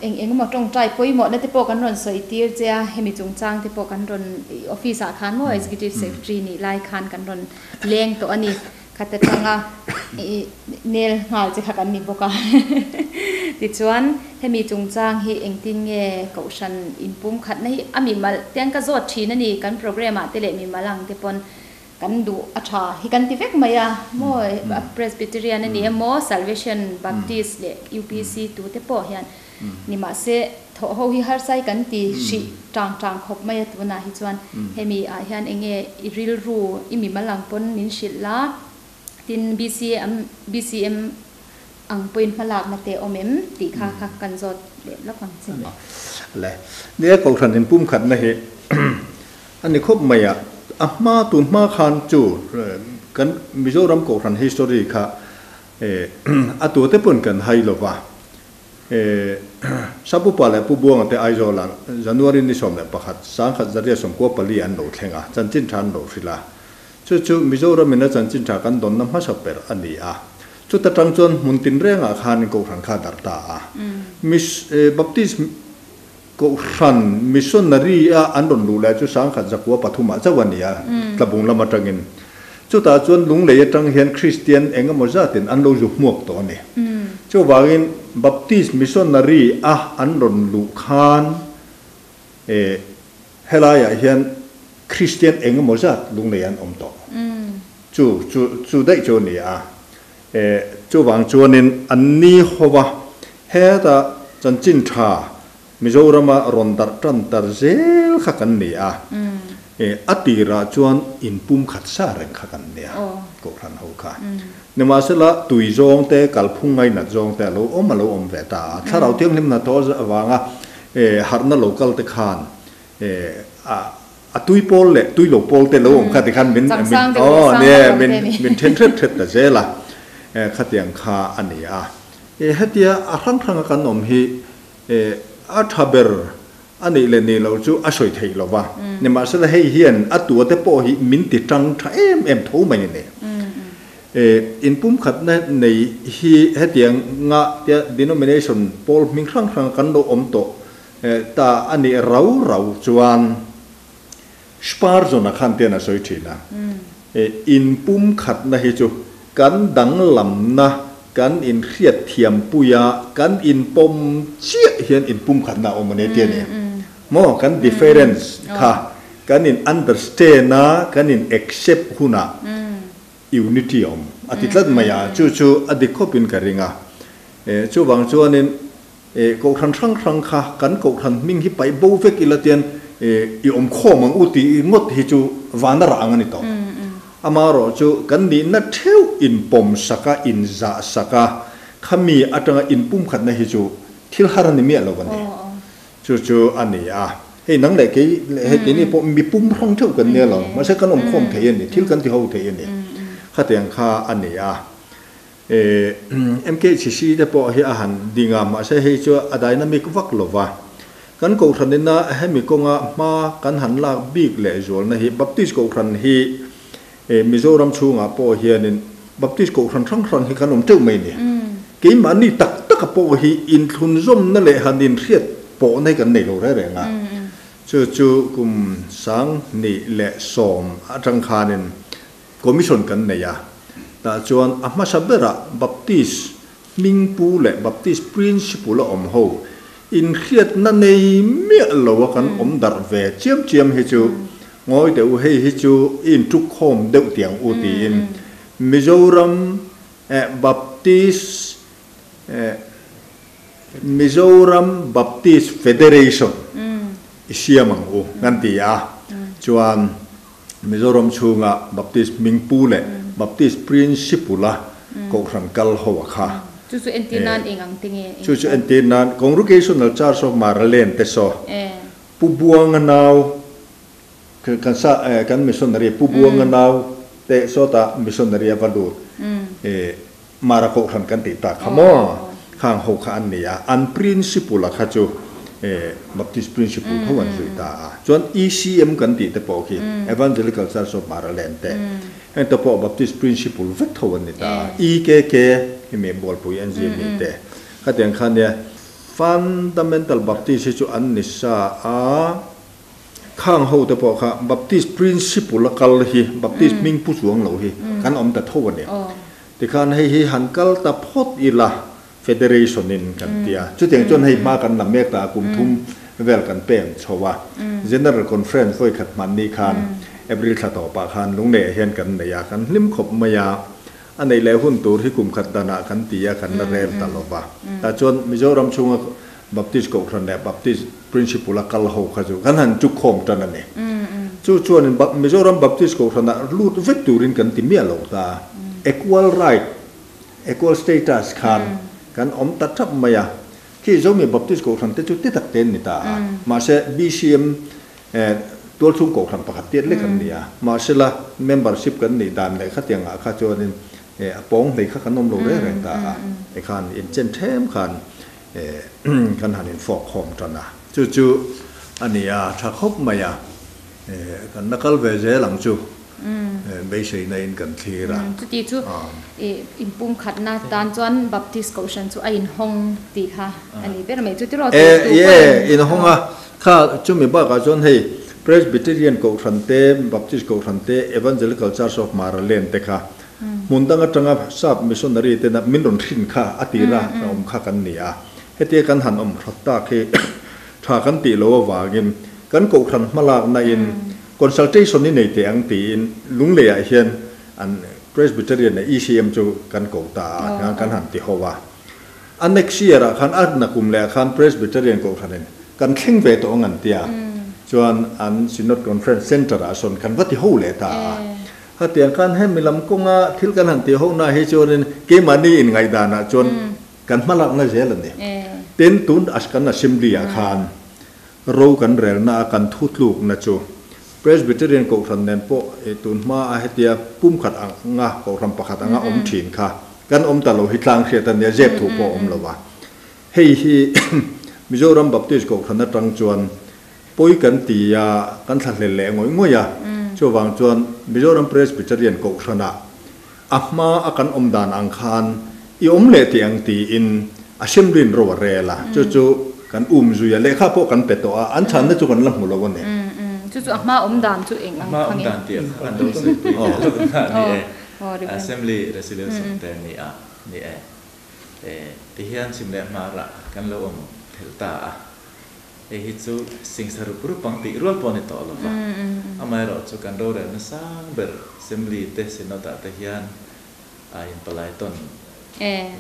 eng eng emaw tawngtai pawimawhna te pawh kan rawn sawi tir che a, hemi chungchang te pawh kan rawn office ah khan maw Executive Secretary nih lai khan kan rawn leng tawh a ni. Khat atanga i nel nghal che kha kan ni bawk a. Tichuan, hemi chungchang hi engtin nge Kohhran inpumkhatna hi a mimal te ka zawt thin a ni, kan program ah te leh mimal ang te pawn kan duh a tha hi kan ti vek mai a, maw Presbyterian a ni emaw Salvation Baptist leh UPC tu te pawh hian ni mahse thawh ho hi harsa hi kan ti hrih tang tang khawp mai a tunah hi chuan hemi ah hian enge i rilru i mimal ang pawn min hrilh la tin BCM BCM ang pawhin hmalakna te awm em tih kha kha kan zawt leh lawk ang che. Le nia Kohhran inpumkhatna hi a ni khawp mai a, a hma tun hma khan chu kan Mizoram Kohhran history kha a tute pawn kan hai lova Sapu pa leh Pu Buanga te Aizawlah January ni 11, 1994 an lo thleng a, chanchin tha an lo hrilh a. Chu chu Mizoram in a chanchin tha kan dawnna hmasa ber a ni a. Chuta tang chuan hmun tinrengah khan Kohhran kha a darh ta a. Miss Baptist Kohhran missionary a an rawn luh lai chu 1903 ah chauh a ni a, Tlabung lam atangin. Chutah chuan Lunglei atang hian Kristian eng emaw zatin an lo zu hmuak tawh a ni. Chuvangin Baptist missionary a an rawn luh khan eh helaiah hian Kristian eng emaw zat Lunglei an awm tawh. Chu chu chu daih chu a ni a. Eh chuvang chuanin an ni hova Heta chanchin tha Mizorama rawn darh tan tar zel kha kan ni a, a tirah chuan inpum khat sa reng kha kan nia, Kohhran ho kha. Nimahsela tui zawng te, kalphung ngainat zawng te a lo awm a lo awm ve ta a, Thlarau Thianghlim hnathawh avanga harhna lo kal te khan a tui pawl leh tui lo pawl te lo awm kha tikhan min min min then hret hret ta zel a, khatiang kha a ni a. Hetia a hrang hranga kan awm hi a tha ber a nih leh nih loh chu a sawi theih lo va, nimahsela hei hian a tua te pawh hi min ti tang tha em em tho mai a ni. Inpumkhatna nei hi hetiang nga tia denomination pawl hming hrang hrang kan lo awm tawh ta a nih rau rau chuan Spurgeon-a khan tian a sawi thin a, Inpumkhatna hi chu kan danglamna kan inhriatthiampui a, kan inpawm chiah hian inpumkhatna a awm a ni tia ni. Maw kan difference kha kan in understand a, kan in accept hunah unity a awm a ti tlat mai a, chu chu a dik khawpin ka ring a. Chuvang chuanin kohhran hrang hrang kha kan kohhran hming hi paih bo vek ila tian i awm khawm ang u tih ngawt hi chu van a rah ang a ni tawh. Amaherawh chu kan nihna theuh inpawm sak a, inzah sak a, khami atanga inpumkhatna hi chu thil har a ni miah lo a ni. Chu chu a ni a, hei nang leh kei leh hei keini pawh mi pum hrang theuh kan nia lo, mahse kan awm khawm thei a ni, thil kan ti ho thei a ni. Khatiang kha a ni a. MKHC te pawh hi a han ding a, mahse hei chu a dynamic vak lo va. Kan kohhran ina hemi kawnga hma kan han lak bik leh zualna hi Baptist kohhran hi Mizoram chhungah pawh hianin Baptist kohhran hrang hrang hi kan awm teuh mai ni. Keimahni tak taka pawh hi inthlunzawmna leh han inhriat pawhna hi kan nei lo reng reng a. Chu chu kum 2010 atang khanin Commission kan nei a. Tah chuan a hmasa berah Baptist hmingpu leh Baptist principle a awm ho inhriatna nei miah lo a kan awm darh ve chiam chiam hi chu ngawi teh u, hei hi chu i intuk khawm deuh tiang u tiin Mizoram Baptist Mizoram Baptist Federation i siam ang u kan ti a, chuan Mizoram chhunga Baptist hmingpu leh Baptist principle-a kohhran kal ho a kha. Chu chu entir nan eng ang te nge? Chu chu entir nan Congregational Church of Maraland te saw Pu Buanga nau kan sa kan missionary Pu Buanga nau te sawtah missionary a va lut Mara kohhran kan tih tak kha maw? Khang ho kha an ni a, an principle-a kha chu Baptist principle tho an zui ta a. Chuan ECM kan tih te pawh khi Evangelical Church of Maraland te, heng te pawh Baptist principle vek tho an ni ta a. EKK hi mi Bualpui an zir ni te. Khatiang kha nia Fundamental Baptist hi chu an ni sa a. Khang ho te pawh kha Baptist principle a kal hi, Baptist hming pu chuang lo hi kan awm ta tho a ni. Tikhan hei hi han kal ta phawt ila Federation in kan ti a. Chutiang chuan hei hma kan la mek ta a, kum thum vel kan peng chho a. General Conference vawi khat hman ni khan April thla tawpah khan Lunglei ah hian kan nei a, kan hlim khawp mai a. A neih leh hun tur hi kum khat danah kan ti a, kan la rel ta lo va. Tah chuan Mizoram chhunga Baptist Kohhran leh Baptist Principle a kal ho kha chu kan han chuk khawm tan a ni. Chu chuanin Mizoram Baptist Kohhranah lut vek turin kan ti miah lo ta. Equal right, equal status khan kan awm ta thap mai a. Khi Zomi Baptist Kohhran te chu ti tak te an ni ta a. Mahse BCM tualchhung Kohhran pakhat tiat lek an ni a. Mahsela membership kan nih dan leh khatiangah kha chuanin a pawng hlei kha kan awm lo reng reng ta a. Tikhan inchen them khan kan han infawk khawm tan a, chu chu a ni a, tha khawp mai a, kan la kal ve zel ang chu beiseina in kan thlir a. Chuti chu inpumkhatna tan chuan Baptist Kohhran chu a inhawng tih kha a ni ber mai chu tiraw? E, inhawng a, kha chumi bakah chuan hei Presbyterian Kohhran te, Baptist Kohhran te, Evangelical Church of Maraland te kha Hmun dang atanga sap missionary tena min rawn hrin kha a tira awm kha kan ni a. Hetia kan han awm hrat tak hi tha kan tih loh avangin kan kohhran hmalakna in consultation i nei teh ang tiin Lungleiah hian an Presbyterian leh ECM chu kan ko ta a, kan han ti ho a. A next year ah khan a nakum leh ah khan Presbyterian kohhranin kan thleng ve tawh ang an tia chuan an Synod Conference Centre ah sawn kan va ti ho leh ta a. Khatiang khan hemi lam kawnga thil kan han tih hohna hi chuanin keimahni inngaihdanah chuan kan hmalakna zel a ni. Tin, tun kan Assembly-ah khan ro kan relna a kan thutlukna chu Presbyterian Kohhran nen pawh tun hma a hetia pumkhat anga Kohhran pakhat anga awm thin kha kan awm ta lo hi tlang hriat a nia, zep thu pawh a awm lo va. Hei hi Mizoram Baptist Kohhran atang chuan Pawi kan ti a, kan thlahlel leh ngawih ngawih a. Chuvang chuan Mizoram Presbyterian Kohhranah a hma a kan awm dan ang khan i awm leh teh ang tiin Assembly in ro a rel a, chu chu kan um zui a, lehkha pawh kan pe tawh a, an chhanna chu kan la hmu lo a ni. Chu chu a hma awm dan chu eng ang A hma awm khangin? dan tih kha kan lo sawi pui leh lawk a ni e. Assembly Resolution te ni a ni e. Tihian chhim leh hmarah kan lo awm thelh ta a. Hei hi chu singsa rup rup ang tih rual pawh a ni tawh lo va. Amaherawh chu kan rorelna sang ber Assembly te Synod ah te hian a inpalai tawn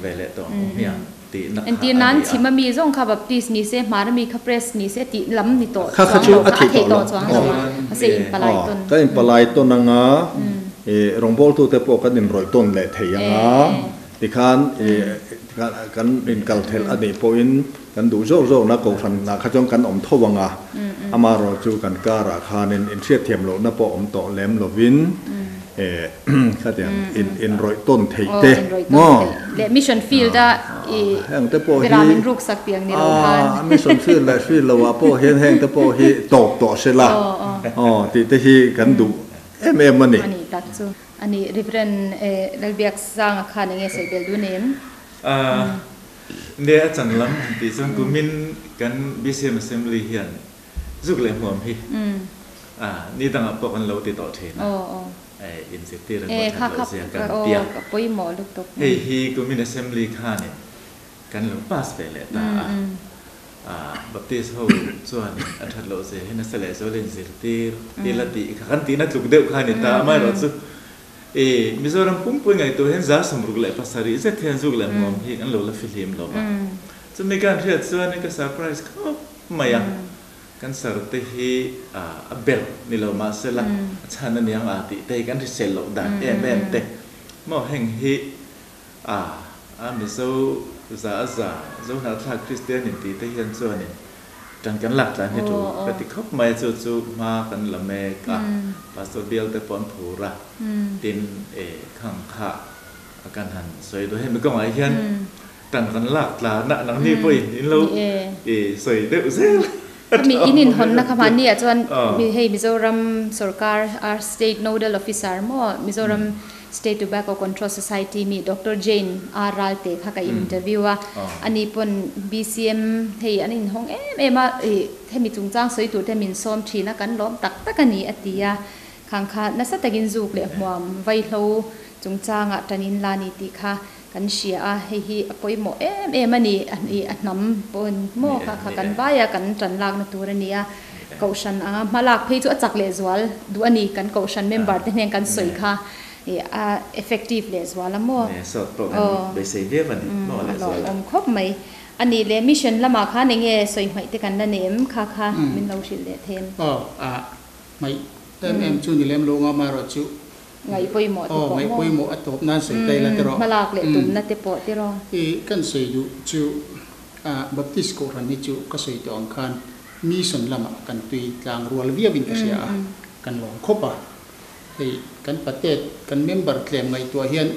ve leh tawh ang hmiang tihna kha a Entir nan ni a. Chhim ami zawng kha Baptist ni se, Hmar ami kha Press ni se tih lam ni tawh Kha kha chuang chu lo a kha a theih theih tawh lo. tawh chuang lo a, mahse inpalai tawn. Kan inpalai tawn anga rawngbawltute pawh kan inrawih tawn leh thei anga tikhan kan inkal thelh a nih pawhin Kan duh zawk zawkna kohhranah kha chuan kan awm tho ang a, amaherawh chu kan karah khanin inhriatthiam lohna pawh awm tawh lem lovin khatiang inrawih tawn theih te maw? Leh mission field a i Heng te pawh hi beram in ruk sak piang ni lo khan. A mission field leh field lo ah pawh hian heng te pawh hi tawp tawh se la aw tih te hi kan duh em em a ni. A ni tak chu a ni Reverend Lalbiaksanga khan enge sawi bel dun em? Nia a chan lam han tih chuan kumin kan BCM Assembly hian zuk leh hmuam hi ni dangah pawh kan lo ti tawh thin a, inzirtir emaw that loh zia kan ti a. Hei hi kumin Assembly khanin kan lo pass ve leh ta a, Baptist ho chuanin a that loh zia hi nasa leh zual inzirtir ila tih kha kan tihna tluk deuh kha a ni ta a, amaherawhchu E, Mizoram pumpui ngaihtuah hian 67 zet hian zuk leh hmuam hi an lo la fihlim lo va. Chumi kan hriat chuan ka surprise khawp mai a, kan sar te hi a ber ni lo mahsela a chhan a niang a tih te hi kan hrisel loh dan em em te maw heng hi a a Mizo za a za Zohnahthlak Kristian intih te hian chuanin Ṭan kan lak tlan hi ṭul ka ti khawp mai a, chu chu hma kan la mek a, Pastor bial te pawh an phur a, tin e khang kha a kan han sawi duh. Hemi kawngah hian ṭan kan lak tlan a, nangni pawhin in lo i sawi deuh zel a Khami ṭha in awm inhawnna kha ang mahni ah chuan chu. Hei Mizoram sorkar ar State Nodal Officer maw Mizoram State Tobacco Control Society mi Doctor Jane R Ralte kha ka interview a, ani pawn BCM hei an inhawng em em a, ih hemi chungchang sawi tur te min sawm thin a, kan lawm tak tak a ni a ti a, khang kha nasa takin zuk leh hmuam vaihlo chungchangah tan in la ni tih kha kan hria a, hei hi a pawimawh em em a ni, ih a hnam pawn maw kha kha kan vaia kan tan lakna tur a ni a, Kohhran anga hma lak phei chu a chak leh zual duh a ni. Kan kohhran member te hnen kan sawi kha a effective leh zual a maw? Nge sawt pawh kan beisei viau a ni maw leh zual a. A lawmawm khawp mai. A nih leh mission lamah khan eng nge sawi hmaih te kan la nei em? Kha kha min lo hrilh leh thei em? Aw, a hmaih em em chu ni lem lo nga amaherawh chu Ngaih pawimawh te aw, pawh maw? Ngaih pawimawh a tawp nan sawi ta ila tiraw? Hma lak leh tumna te pawh tiraw? I kan sawi duh chu Baptist kohhran hi chu ka sawi tawh ang khan Mission lamah kan tui tlang rual viauin ka hria a, kan lawm khawp a. Hei kan patet, kan member tlem ngaihtuah hian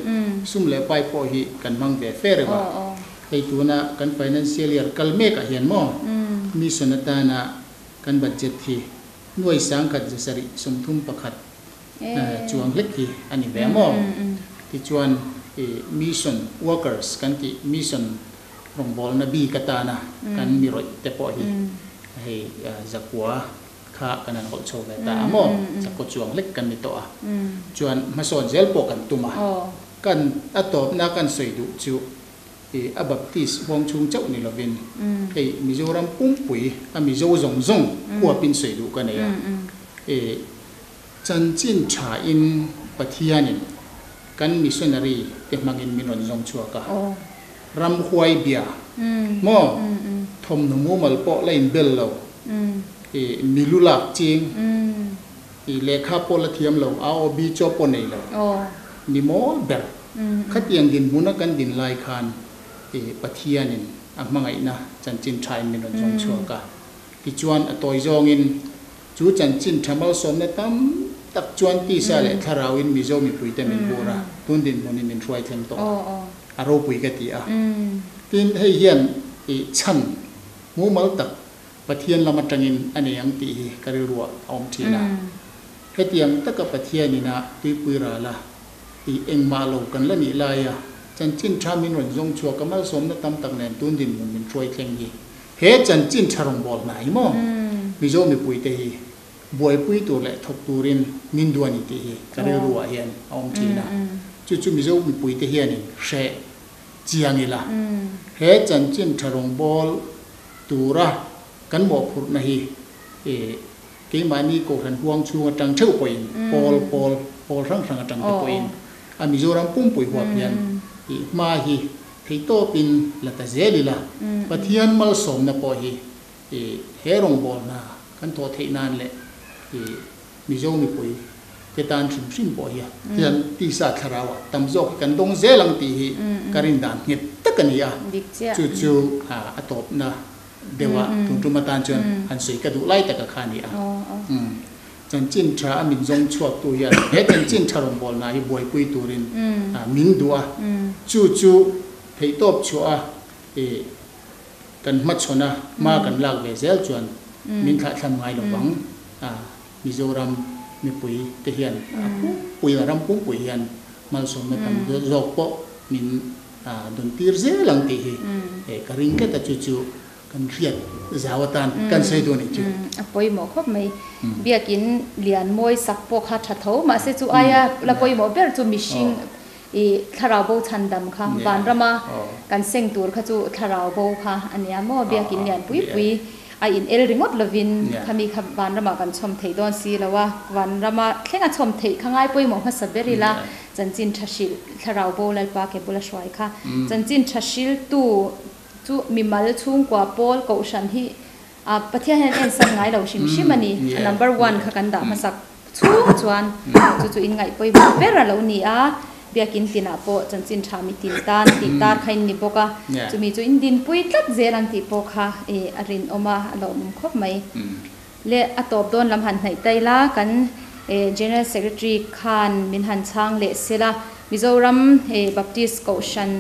sum leh pai pawh hi kan hmang ve fe reuh a. Hei tuna kan financial year kal mekah hian maw mission atana kan budget hi nuai 1731 chuang hlek hi a ni ve maw. Tichuan mission workers kan tih mission Rawngbawlna bik atana kan mi rawih te pawh hi hei zakua kha kan han hawlh chho ve ta a maw? Zakua chuang hlek kan ni tawh a, chuan hmasawn zel pawh kan tum a. Kan a tawpna kan sawi duh chu i a Baptist huang chhung chauh ni lovin hei Mizoram pumpui a Mizo zawng zawng huapin sawi duh ka nei a. I chanchin thain Pathianin kan missionary te hmangin min rawn zawng chhuak a. Ramhuai bia maw thawmhnaw mumal pawh la inbel lo, i milu lak ching, i lehkha pawh la thiam lo, a aw bi chaw pawh nei lo ni mawl ber. Khatiang dinhmuna kan din lai khan i Pathianin a hmangaihna chanchin thain min rawn zawng chhuak a. Tichuan a tawi zawngin chu chanchin tha malsawmna tam tak chuan tisa leh thlarauin Mizo mipuite min bur a, tun dinhmunin min hruai thleng tawh a. A ropui ka ti a. Tin, hei hian i chhan mumal tak Pathian lam atangin a nei ang tih hi ka rilruah a awm thin a. Hetiang taka Pathian ina tuipui ral a, I engmah lo kan la nih laia chanchin tha min rawn zawng chhuak a malsawmna tam tak nen tun dinhmun min hruai thleng hi he chanchin tha rawngbâwl hna hi maw Mizo mipuite hi buaipui tur leh thawk turin min duh a ni tih hi ka rilru ah hian a awm thin a. Chu chu Mizo mipuite hianin hreh chiang ila he chanchin tha rawngbâwl tura kan mawhphurhna hi Keimahni Kohhran huang chhung atang theuh pawhin pawl pawl pawl hrang hrang atang te pawhin a Mizoram pumpui huap hian i hma hi theihtawpin la ta zel ila, Pathian malsawmna pawh hi i he rawngbawlna kan thawh theih nan leh i Mizo mipui te tan hrim hrim pawh hi hian tisa thlarauah tam zawk hi kan dawng zel ang tih hi ka rin dan nghet tak a ni a, chu chu a tawpna deuh a, tun tum atan chuan han sawi ka duh lai taka kha a ni a. Chanchin tha a min zawng chhuak tu hian he chanchin tha rawngbawlna hi buaipui turin min duh a, chu chu theihtawp chhuah a kan hmachhawn a, hma kan lak ve zel chuan min thlahthlam ngai lo vang. Mizoram mipui te hian a pumpui a ram pumpui hian malsawmna tam zawk pawh min dawn tir zel ang tih hi ka ring tlat a, chu chu kan hriat zau atan kan sawi duh a nih chu. A pawimawh khawp mai. Biakin lian mawi sak pawh kha tha tho mahse chu aia la pawimawh ber chu mihring i thlarau bo chhandam kha vanrama kan seng tur kha chu thlarau bo kha a nia maw biakin lian pui pui a in el ringawt lovin khami kha vanramah kan chhawm theih dawn si lo a, vanrama thlenga chhawm theih kha ngai pawimawh hmasa ber ila chanchin tha hrilh thlarau bo Lalpa ke bula hruai kha chanchin tha hriltu chu mimal chhungkua pawl kohhran hi a Pathian hian en san ngai lo hrim hrim a ni, a number one kha kan dah hmasak chhung chuan chu chu in ngaih pawimawh ber a lo ni a, biakin tinah pawh chanchin tha mi tin tan tih tar kha in ni bawk a, chumi chu in dinpui tlat zel ang tih pawh kha a rinawm a, a lawmawm khawp mai. Le a tawp dawn lam han hnaih ta ila, kan General Secretary khan min han chhang leh sela, Mizoram Baptist Kohhran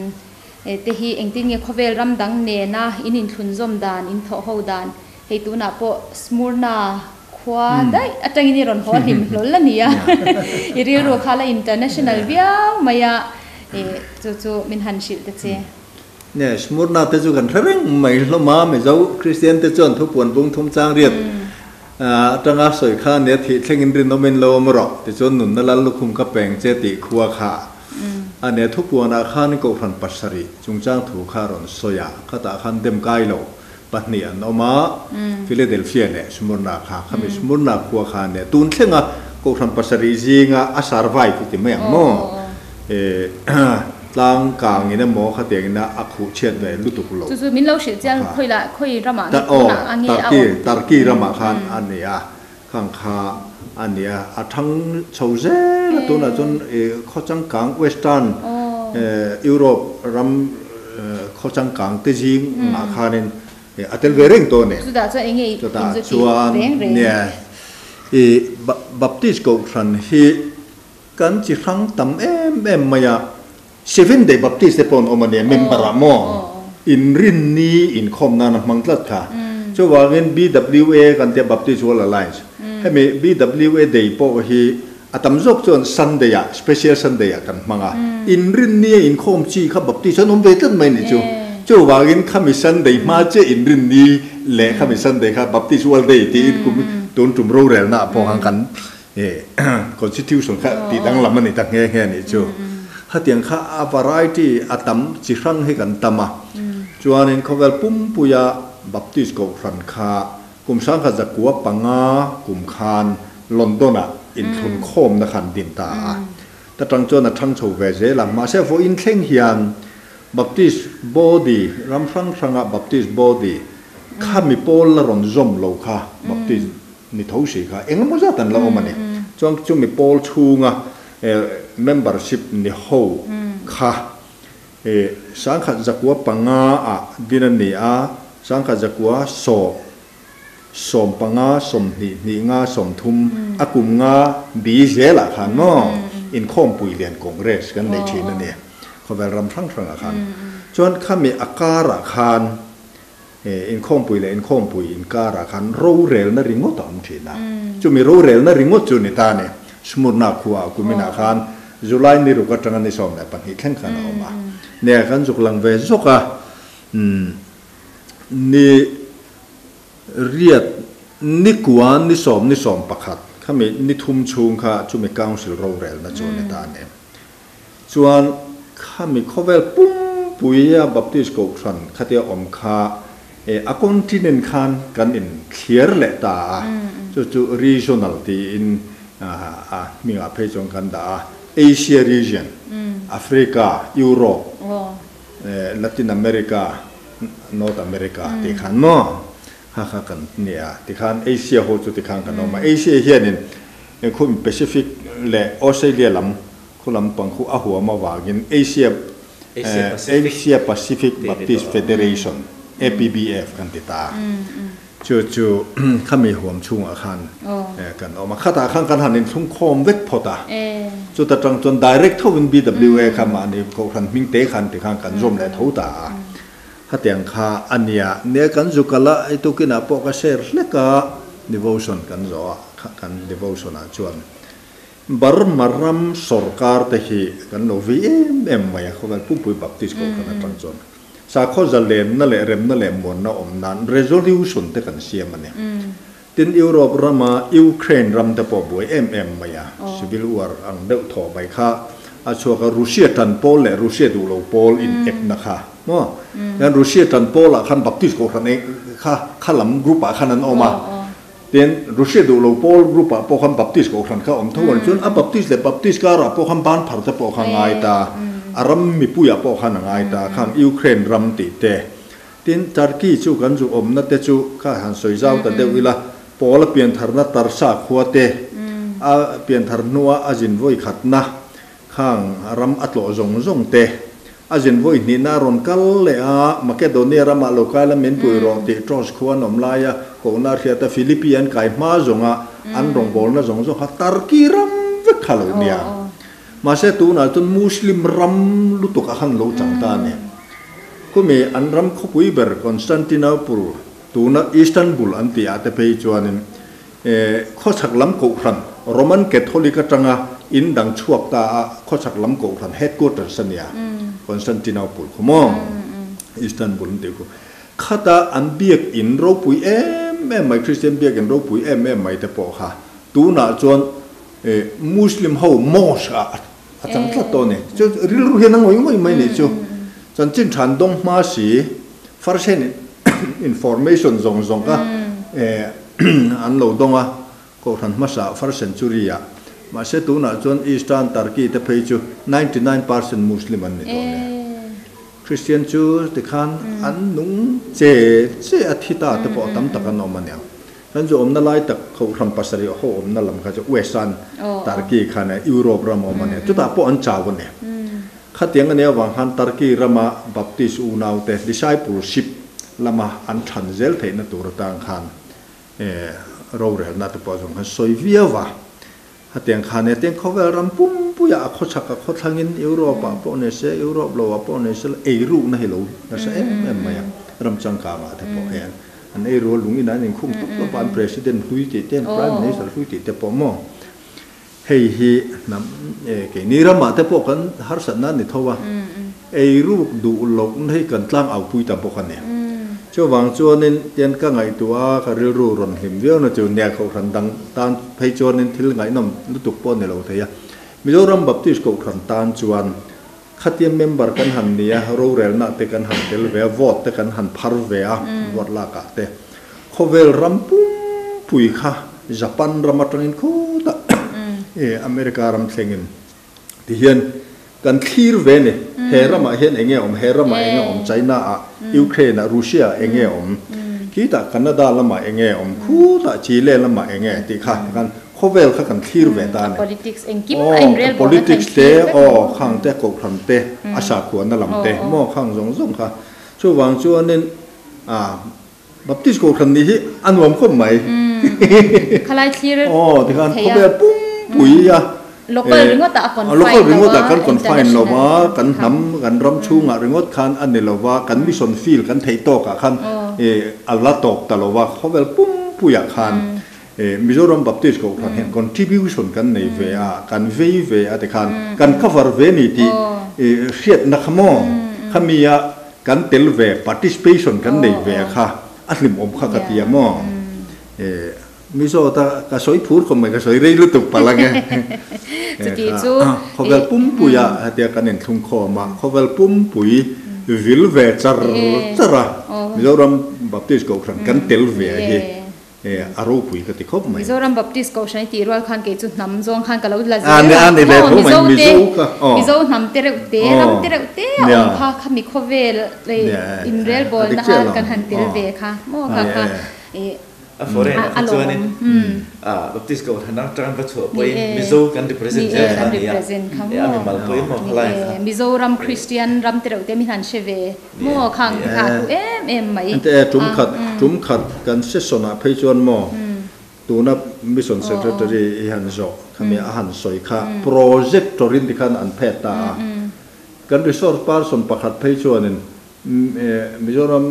te hi engtin nge khawvel ram dang nena in inthlunzawm dan, in thawh ho dan, hei tunah pawh Smurna khua daih atangin i rawn haw hlim hlawl a ni a, i rilru kha la international viau mai a, chu chu min han hrilh ta che. Nge Smurna te chu kan hre reng mai hlawm a, Mizo Kristian te chuan thupuan bung thum chang riat atanga sawi kha nia thih thlengin rinawmin lo awm rawh tichuan nunna lal lukhum ka peng che tih khua kha A ne thupuanah khan Kohhran pasarih chungchang thu kha a rawn sawi a, khatah khan dem kai lo pahnih an awm a, Philadelphia leh Smyrna kha. Khami Smyrna khua kha a nia tun thlenga Kohhran pasarih zinga a survive i ti mai ang maw? Tlang kangin emaw khatiangin a khuh chhiat ve lutuk lo. Chu chu min lo hrilh chiang khawi lah khawi ramah nge tunah a nge a awm? Turkey ramah khan a ni a. Khang kha a ni a, a thang chho zel a, tunah chuan khaw changkang Western Europe ram khaw changkang te zing ah khanin a tel ve reng tawh a ni. Chutah chuan eng nge in zu tih reng reng? Nia, i Baptist Kohhran hi kan chi hrang tam em em mai a, Seventh Day Baptist te pawh an awm a nia, member ah maw? Inrinni inkhawm nan a hmang tlat kha. Chuvangin BWA kan tia Baptist World Alliance. Hemi BWA Day pawh hi a tam zawk chuan Sunday ah, special Sunday ah kan hmang a. Inrinni a inkhawm chi kha Baptist an awm ve tlat mai nih chu. Chuvangin khami Sunday hma chiah Inrinni leh khami Sunday kha Baptist World Day tiin kum tun tum rorelna ah pawh khan kan Constitution kha tih danglam a ni ta nghe nghe a nih chu. Khatiang kha a variety a tam chi hrang hi kan tam a. Chuanin khawvel pumpuia Baptist Kohhran kha kum sangkhat zakua panga kum khan London-ah inthlun khawmna kha an din ta a. Ta tang chuan a thang chho ve zel a. Mahse vawiin thleng hian Baptist body ram hrang hranga Baptist body kha mi pawl la rawn zawm lo kha Baptist Ni tho si kha eng emaw zat an la awm a ni. Chuan chumi pawl chhunga membership ni ho kha sangkhat zakua panga ah din a ni a, sangkhat zakua sawm, sawm panga, sawmhnih, hnih nga, sawmthum a kum nga bi zelah khan maw inkhawmpui lian Congress kan nei thin a ni khawvel ram hrang hrangah khan. Chuan khami a karah khan Inkhawmpui leh inkhawmpui inkarah khan rorelna ringawt a awm thin a. Chumi rorelna ringawt chu ni ta a ni. Smurna khuaah kuminah khan July ni ruk atanga ni 12 thleng khan a awm a. Ne kan zuk lang ve zawk a, ni riat ni kua ni sawm ni 11 khami ni thum chhung kha chumi council rorelna chu ni ta a ni. Chuan khami khawvel pumpuia Baptist Kohhran khatia awm kha a continent khan kan in thliar leh ta a, chu chu regional tiin a hmingah phei chuan kan dah a, Asia region, Africa, Europe, Latin America, North America tih khan maw kha kha kan nia, tikhan Asia ho chu tikhan kan awm a, Asia hianin khum Pacific leh Australia lam khu lampang khu a huam avangin Asia Asia Pacific Baptist Federation, APBF, kan ti ta a, chu chu khami huam chhungah khan kan awm a, khatah khan kan han inthlung khawm vek phawt a, chuta tang chuan direct thovin BWA kha mahni kohhran hming te khan tikhan kan zawm leh tho ta a, khatiang kha a nia. Nia kan zu kal a, hei tukinah pawh ka share hlek a, devotion kan zawh a, kan devotion ah chuan Burma ram sorkar te hi kan lo vei em em mai a, khawvel pumpui Baptist Kohhran atang chuan sakhaw zalenna leh remna leh muanna awm nan resolution te kan siam a ni. Tin, Europe rama Ukraine ram te pawh buai em em mai a, civil war ang deuh thaw mai kha a chhuak a, Russia tan pawl leh Russia duh lo pawl in epna kha maw? Hian Russia tan pawl ah khan Baptist Kohhran kha kha lam group ah khan an awm a, Tin, Russia duh lo pawl group ah pawh khan Baptist kohhran kha awm tho a ni. Chuan a Baptist leh Baptist karah pawh khan ban phar te pawh kha ngai ta, a ram mipuiah pawh khan a ngai ta, khang Ukraine ram tih te. Tin, Turkey chu kan zu awmna te chu kha han sawi zau ta deuh ila, Paul a piantharna Tarsa khua te, a pianthar hnua a zin vawi khatna Khang ram a tlawh zawng zawng te, a zin vawi hnihna a rawn kal leh a, Makedonia ramah lo kai la min pui rawh tih Troas khua an awm laia kohna a hriat a, Philippi an kai hma zawnga an rawngbawlna zawng zawng kha Turkey ram vek kha lo nia. Mahse tunah chuan Muslim ram lutuk a han lo chang ta a ni. Khumi an ram khawpui ber Constantinople, tuna Istanbul an tih ah te phei chuanin Khawchhak lam kohhran, Roman Catholic atanga in dang chhuak ta a, khawchhak lam kohhran headquarters a nia, Constantinople khu maw, Istanbul an tih khu. Khata an biak in ropui em em mai, Christian biak in ropui em em mai te pawh kha tunah chuan Muslim ho mosque ah a chang tlat tawh a ni. Chu rilru hian a ngawih ngawih mai nih chu. Chanchin than dawng hma si, first hand information zawng zawng kha an lo dawng a, Kohhran hmasa first century ah. Mahse tunah chuan Eastern Turkey te phei chu 99% Muslim an ni tawh nia. Christian chu tikhan an nung che che a thi ta te pawh tam tak an awm a niang. Kan zu awmna lai tak Kohhran pasarih ho awmna lam kha chu Western Turkey khan Europe ram a awm a nia. Chutah pawh an chau a ni. Khatiang a nih avang khan Turkey rama Baptist unaute discipleship lama an than zel theihna tur atang khan rorelna te pawh zawng khan sawi viau a. Khatiang khan e tiang khawvel ram pumpuiah a khawchhak a khawthlangin Europe ah pawh ni se, Europe lo ah pawh ni se eirukna hi lo nasa em em mai a, ram changkangah te pawh hian an eiru a lung inah an inkhung tawp tawp a, an President hlui tih te, an Prime Minister hlui tih te pawh maw. Hei hi hnam keini ramah te pawh kan harsatna a ni tho a, eiruk duh lohna hi kan tlang aupui ta bawk a ni. Chuvang chuanin tian ka ngaihtuah a, ka rilru rawn hlim viau na chu nia Kohhran dang tan phei chuanin thil ngaihnawm lutuk pawh a ni lo thei a. Mizoram Baptist Kohhran tan chuan khatia member kan han ni a, rorelna te kan han tel ve a, vote te kan han phar ve a, vote lakah te. Khawvel ram pumpui kha Japan ram atangin khutah America ram thlengin ti hian kan thlir ve ni. He ramah hian eng nge awm, he ramah eng nge awm, China ah, Ukraine ah, Russia ah eng nge awm, khitah Canada lamah eng nge awm, khutah Chile lamah eng nge tih kha tikhan khawvel kha kan thlir ve ta a ni. Politics engkim a inrel bawk a kan Politics te, aw khang te, kohhran te, a sakhuana lam te maw khang zawng zawng kha. Chuvang chuanin a Baptist kohhran nih hi a nuam khawp mai. Khalai thlir Aw, tikhan khawvel pumpui a. Local ringawt ah a confine lova. Local ringawt ah kan confine lova, kan hnam, kan ram chhungah ringawt khan a ni lova, kan mission field kan theih tawk ah khan a la tawp ta lova, khawvel pumpuiah khan Mizoram Baptist Kohhran hian contribution kan nei ve a, kan vei ve a tikhan kan cover ve ni tih hriatna kha maw? Khami a kan tel ve, participation kan nei ve a kha a hlimawm kha ka ti a maw? Mizo ta ka sawi phur khawp mai, ka sawi rei lutuk palh ange. Chuti chu. Khawvel pumpui a hetia kan inthlung khawm a, khawvel pumpui vil ve char char a, Mizoram Baptist Kohhran kan tel ve a hi a ropui ka ti khawp mai. Mizoram Baptist Kohhran i tih rual khan kei chu hnam zawng khan ka lo la zel a, Mizo te, Mizo hnam te reuh te, ram te reuh te a awm kha, khami khawvel inrelbawlna a kan han tel ve kha maw kha kha. A foreign ah kha chuanin Baptist Kohhran atang va chhuah pawhin Mizo kan represent zel kha a ni a, a mimal pawhin maw khalai kha. Mizoram Christian ram te reuh te min han hre ve maw khang te kha a hlu em em mai. Ente tum khat tum khat kan session ah phei chuan maw tuna Mission Secretary i han zawh khami a han sawi kha projector in tikhan an phet ta a, kan resource person pakhat phei chuanin Mizoram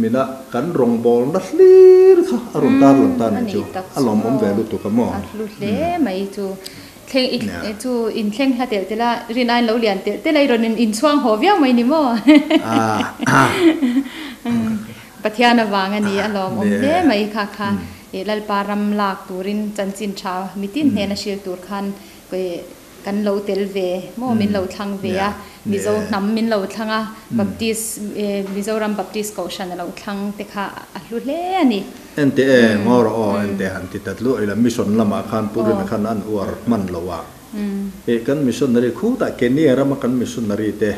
mina kan rawngbawlna hlir kha a rawn tar lang ta nih chu a lawmawm ve lutuk a maw? A hlu hle mai chu thleng i chu inthleng hla telh telh a rin aiin lo lian telh telh a i rawn inchhuang haw viau mai ni maw? Pathian avang a ni a lawmawm hle mai kha kha Lalpa ram lak turin chanchin tha mitin hnena hril tur khan Kan lo tel ve maw min lo thlang ve a, Mizo hnam min lo thlang a, Baptist Mizoram Baptist Kohhran a lo thlang te kha a hlu hle a ni. Ente e, ngaw rawh aw, ente han ti ta tluah ila, mission lamah khan Pu Rina khan an uar hman lo a. Ih kan missionary khutah Kenya rama kan missionary te,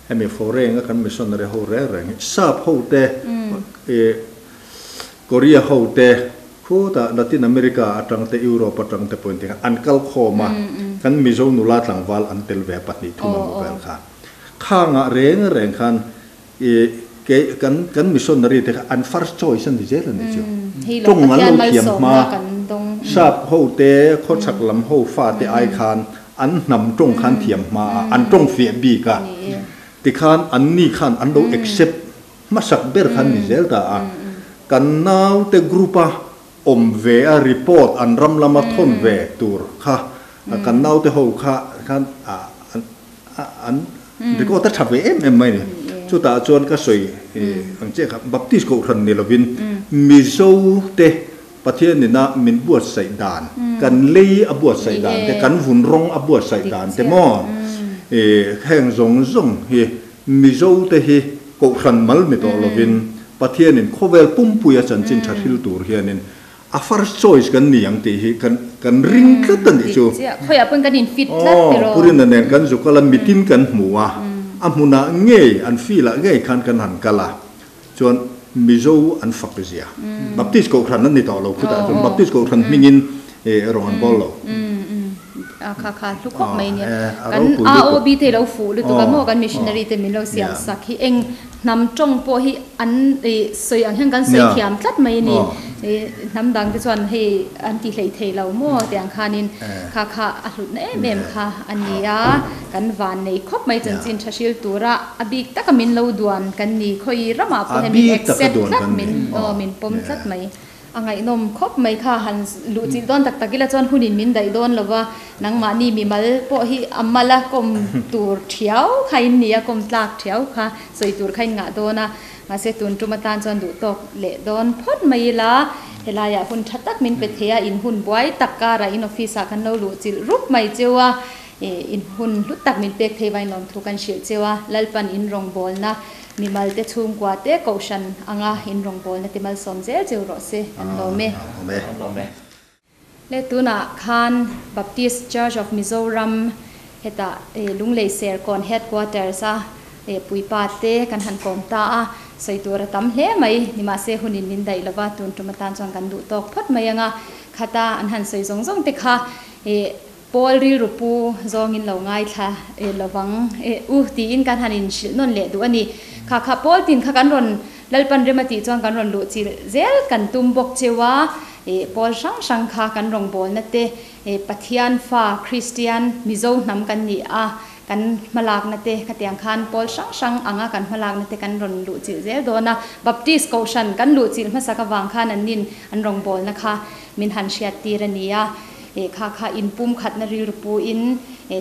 hemi foreign a kan missionary ho reng reng hi sap ho te, ih Korea ho te, Khutah Latin America atang te Europe atang te pawhin tikhan an kal khawm a, kan Mizo nula tlangval an tel ve a pahnih thum emaw vel kha. Khangah reng reng khan i kei kan kan missionary te kha an first choice a ni zel a ni chu. Tawng an lo thiam hma, sap ho te khawchhak lam ho fa te ai khan an hnam tawng khan thiam hma a, an tawng fiah bik a, tikhan an ni khan an lo accept Hmasak ber khan ni zel ta a, kan naute group a awm ve a report an ram lama thawn ve tur kha kan naute ho kha khan an record a tha ve em em mai ni. Chutah chuan ka sawi ang chiah kha Baptist Kohhran ni lovin Mizo te Pathian ina min buatsaih dan, kan lei a buatsaih dan te, kan vun rawng a buatsaih dan te maw heng zawng zawng hi Mizo te hi Kohhran mal ni tawh lovin Pathianin khawvel pumpui a chanchin tha hril tur hianin a first choice kan ni ang tih hi kan kan ring tlat a nih chu. Khawiah pawn kan in fit tlat tiraw. Aw, Purina nen kan zu kal a, mitin kan hmu a, a hmunah ngei, an field ah ngei khan kan han kal a, chuan Mizo an fak zia. Baptist Kohhran an ni tawh lo khutah chuan Baptist Kohhran hmingin rawng an bawl lo. A kha kha hlu khawp mai nia. Kan AOB te lo fuh lutuk a maw kan missionary te min lo siam sak hi eng hnam tawng pawh hi an sawi ang hian kan sawi thiam tlat mai a ni. Hnam dang te chuan hei an ti hlei thei lo maw tiang khanin kha kha a hlutna em em kha a ni a. Kan van nei khawp mai chanchin tha hril tura a bik taka min lo duan kan ni. Khawi ramah pawh hian min accept tlat min aw min pawm tlat mai. A ngaihnawm khawp mai kha han luh chilh dawn tak tak ila chuan hunin min daih dawn lo va, nangmahni mimal pawh hi a mala kawm tur thiau kha in ni a, kawm tlak thiau kha sawi tur kha in ngah dawn a, mahse tun tum atan chuan duh tawk leh dawn phawt mai ila, helaiah hun tha tak min pe thei a, in hun buai tak karah in office ah kan lo luh chilh rup mai cheu a, in hun hlu tak min pek thei vain lawmthu kan hrilh cheu a, Lalpan in rawngbawlna Mimal te chhungkua te kohhran anga in rawngbawlna te malsawm zel cheu rawh se an lawm e. Le tunah khan Baptist Church of Mizoram hetah Lunglei Serkawn Headquarters a puipa te kan han kawm ta a, sawi tur a tam hle mai, nimahse hunin min daih lova tun tum atan chuan kan duh tawk phawt mai anga khata an han sawi zawng zawng te kha Paul rilru pu zawngin lo ngaithla lovang e u tiin kan han inhrilh nawn leh duh a ni. Kha kha Paul tin kha kan rawn Lalpan rem a tih chuan kan rawn luh chilh zel kan tum bawk cheu a, e Paul hrang hrang kha kan rawngbawlna te e Pathian fa Kristian Mizo hnam kan ni a. Kan hmalakna te khatiang khan pawl hrang hrang anga kan hmalakna te kan rawn luh chilh zel dawn a. Baptist Kohhran kan luh chilh hmasak avang khan an nin an rawngbawlna kha min han hriat tir a ni a. Kha kha inpum khatna rilru pu in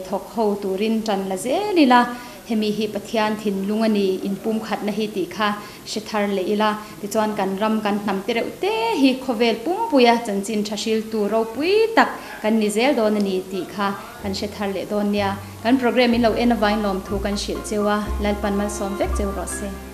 thawk ho turin tan la zel ila. Hemi hi Pathian thinlung a ni, inpum khatna hi tih kha hre thar leh ila. Tichuan kan ram kan hnam te reuh te hi khawvel pumpuia chanchin tha hriltu ropui tak kan ni zel dawn a ni tih kha kan hre thar leh dawn nia. Kan programme in lo en avangin lawmthu kan hrilh cheu a, Lalpan malsawm vek cheu rawh se.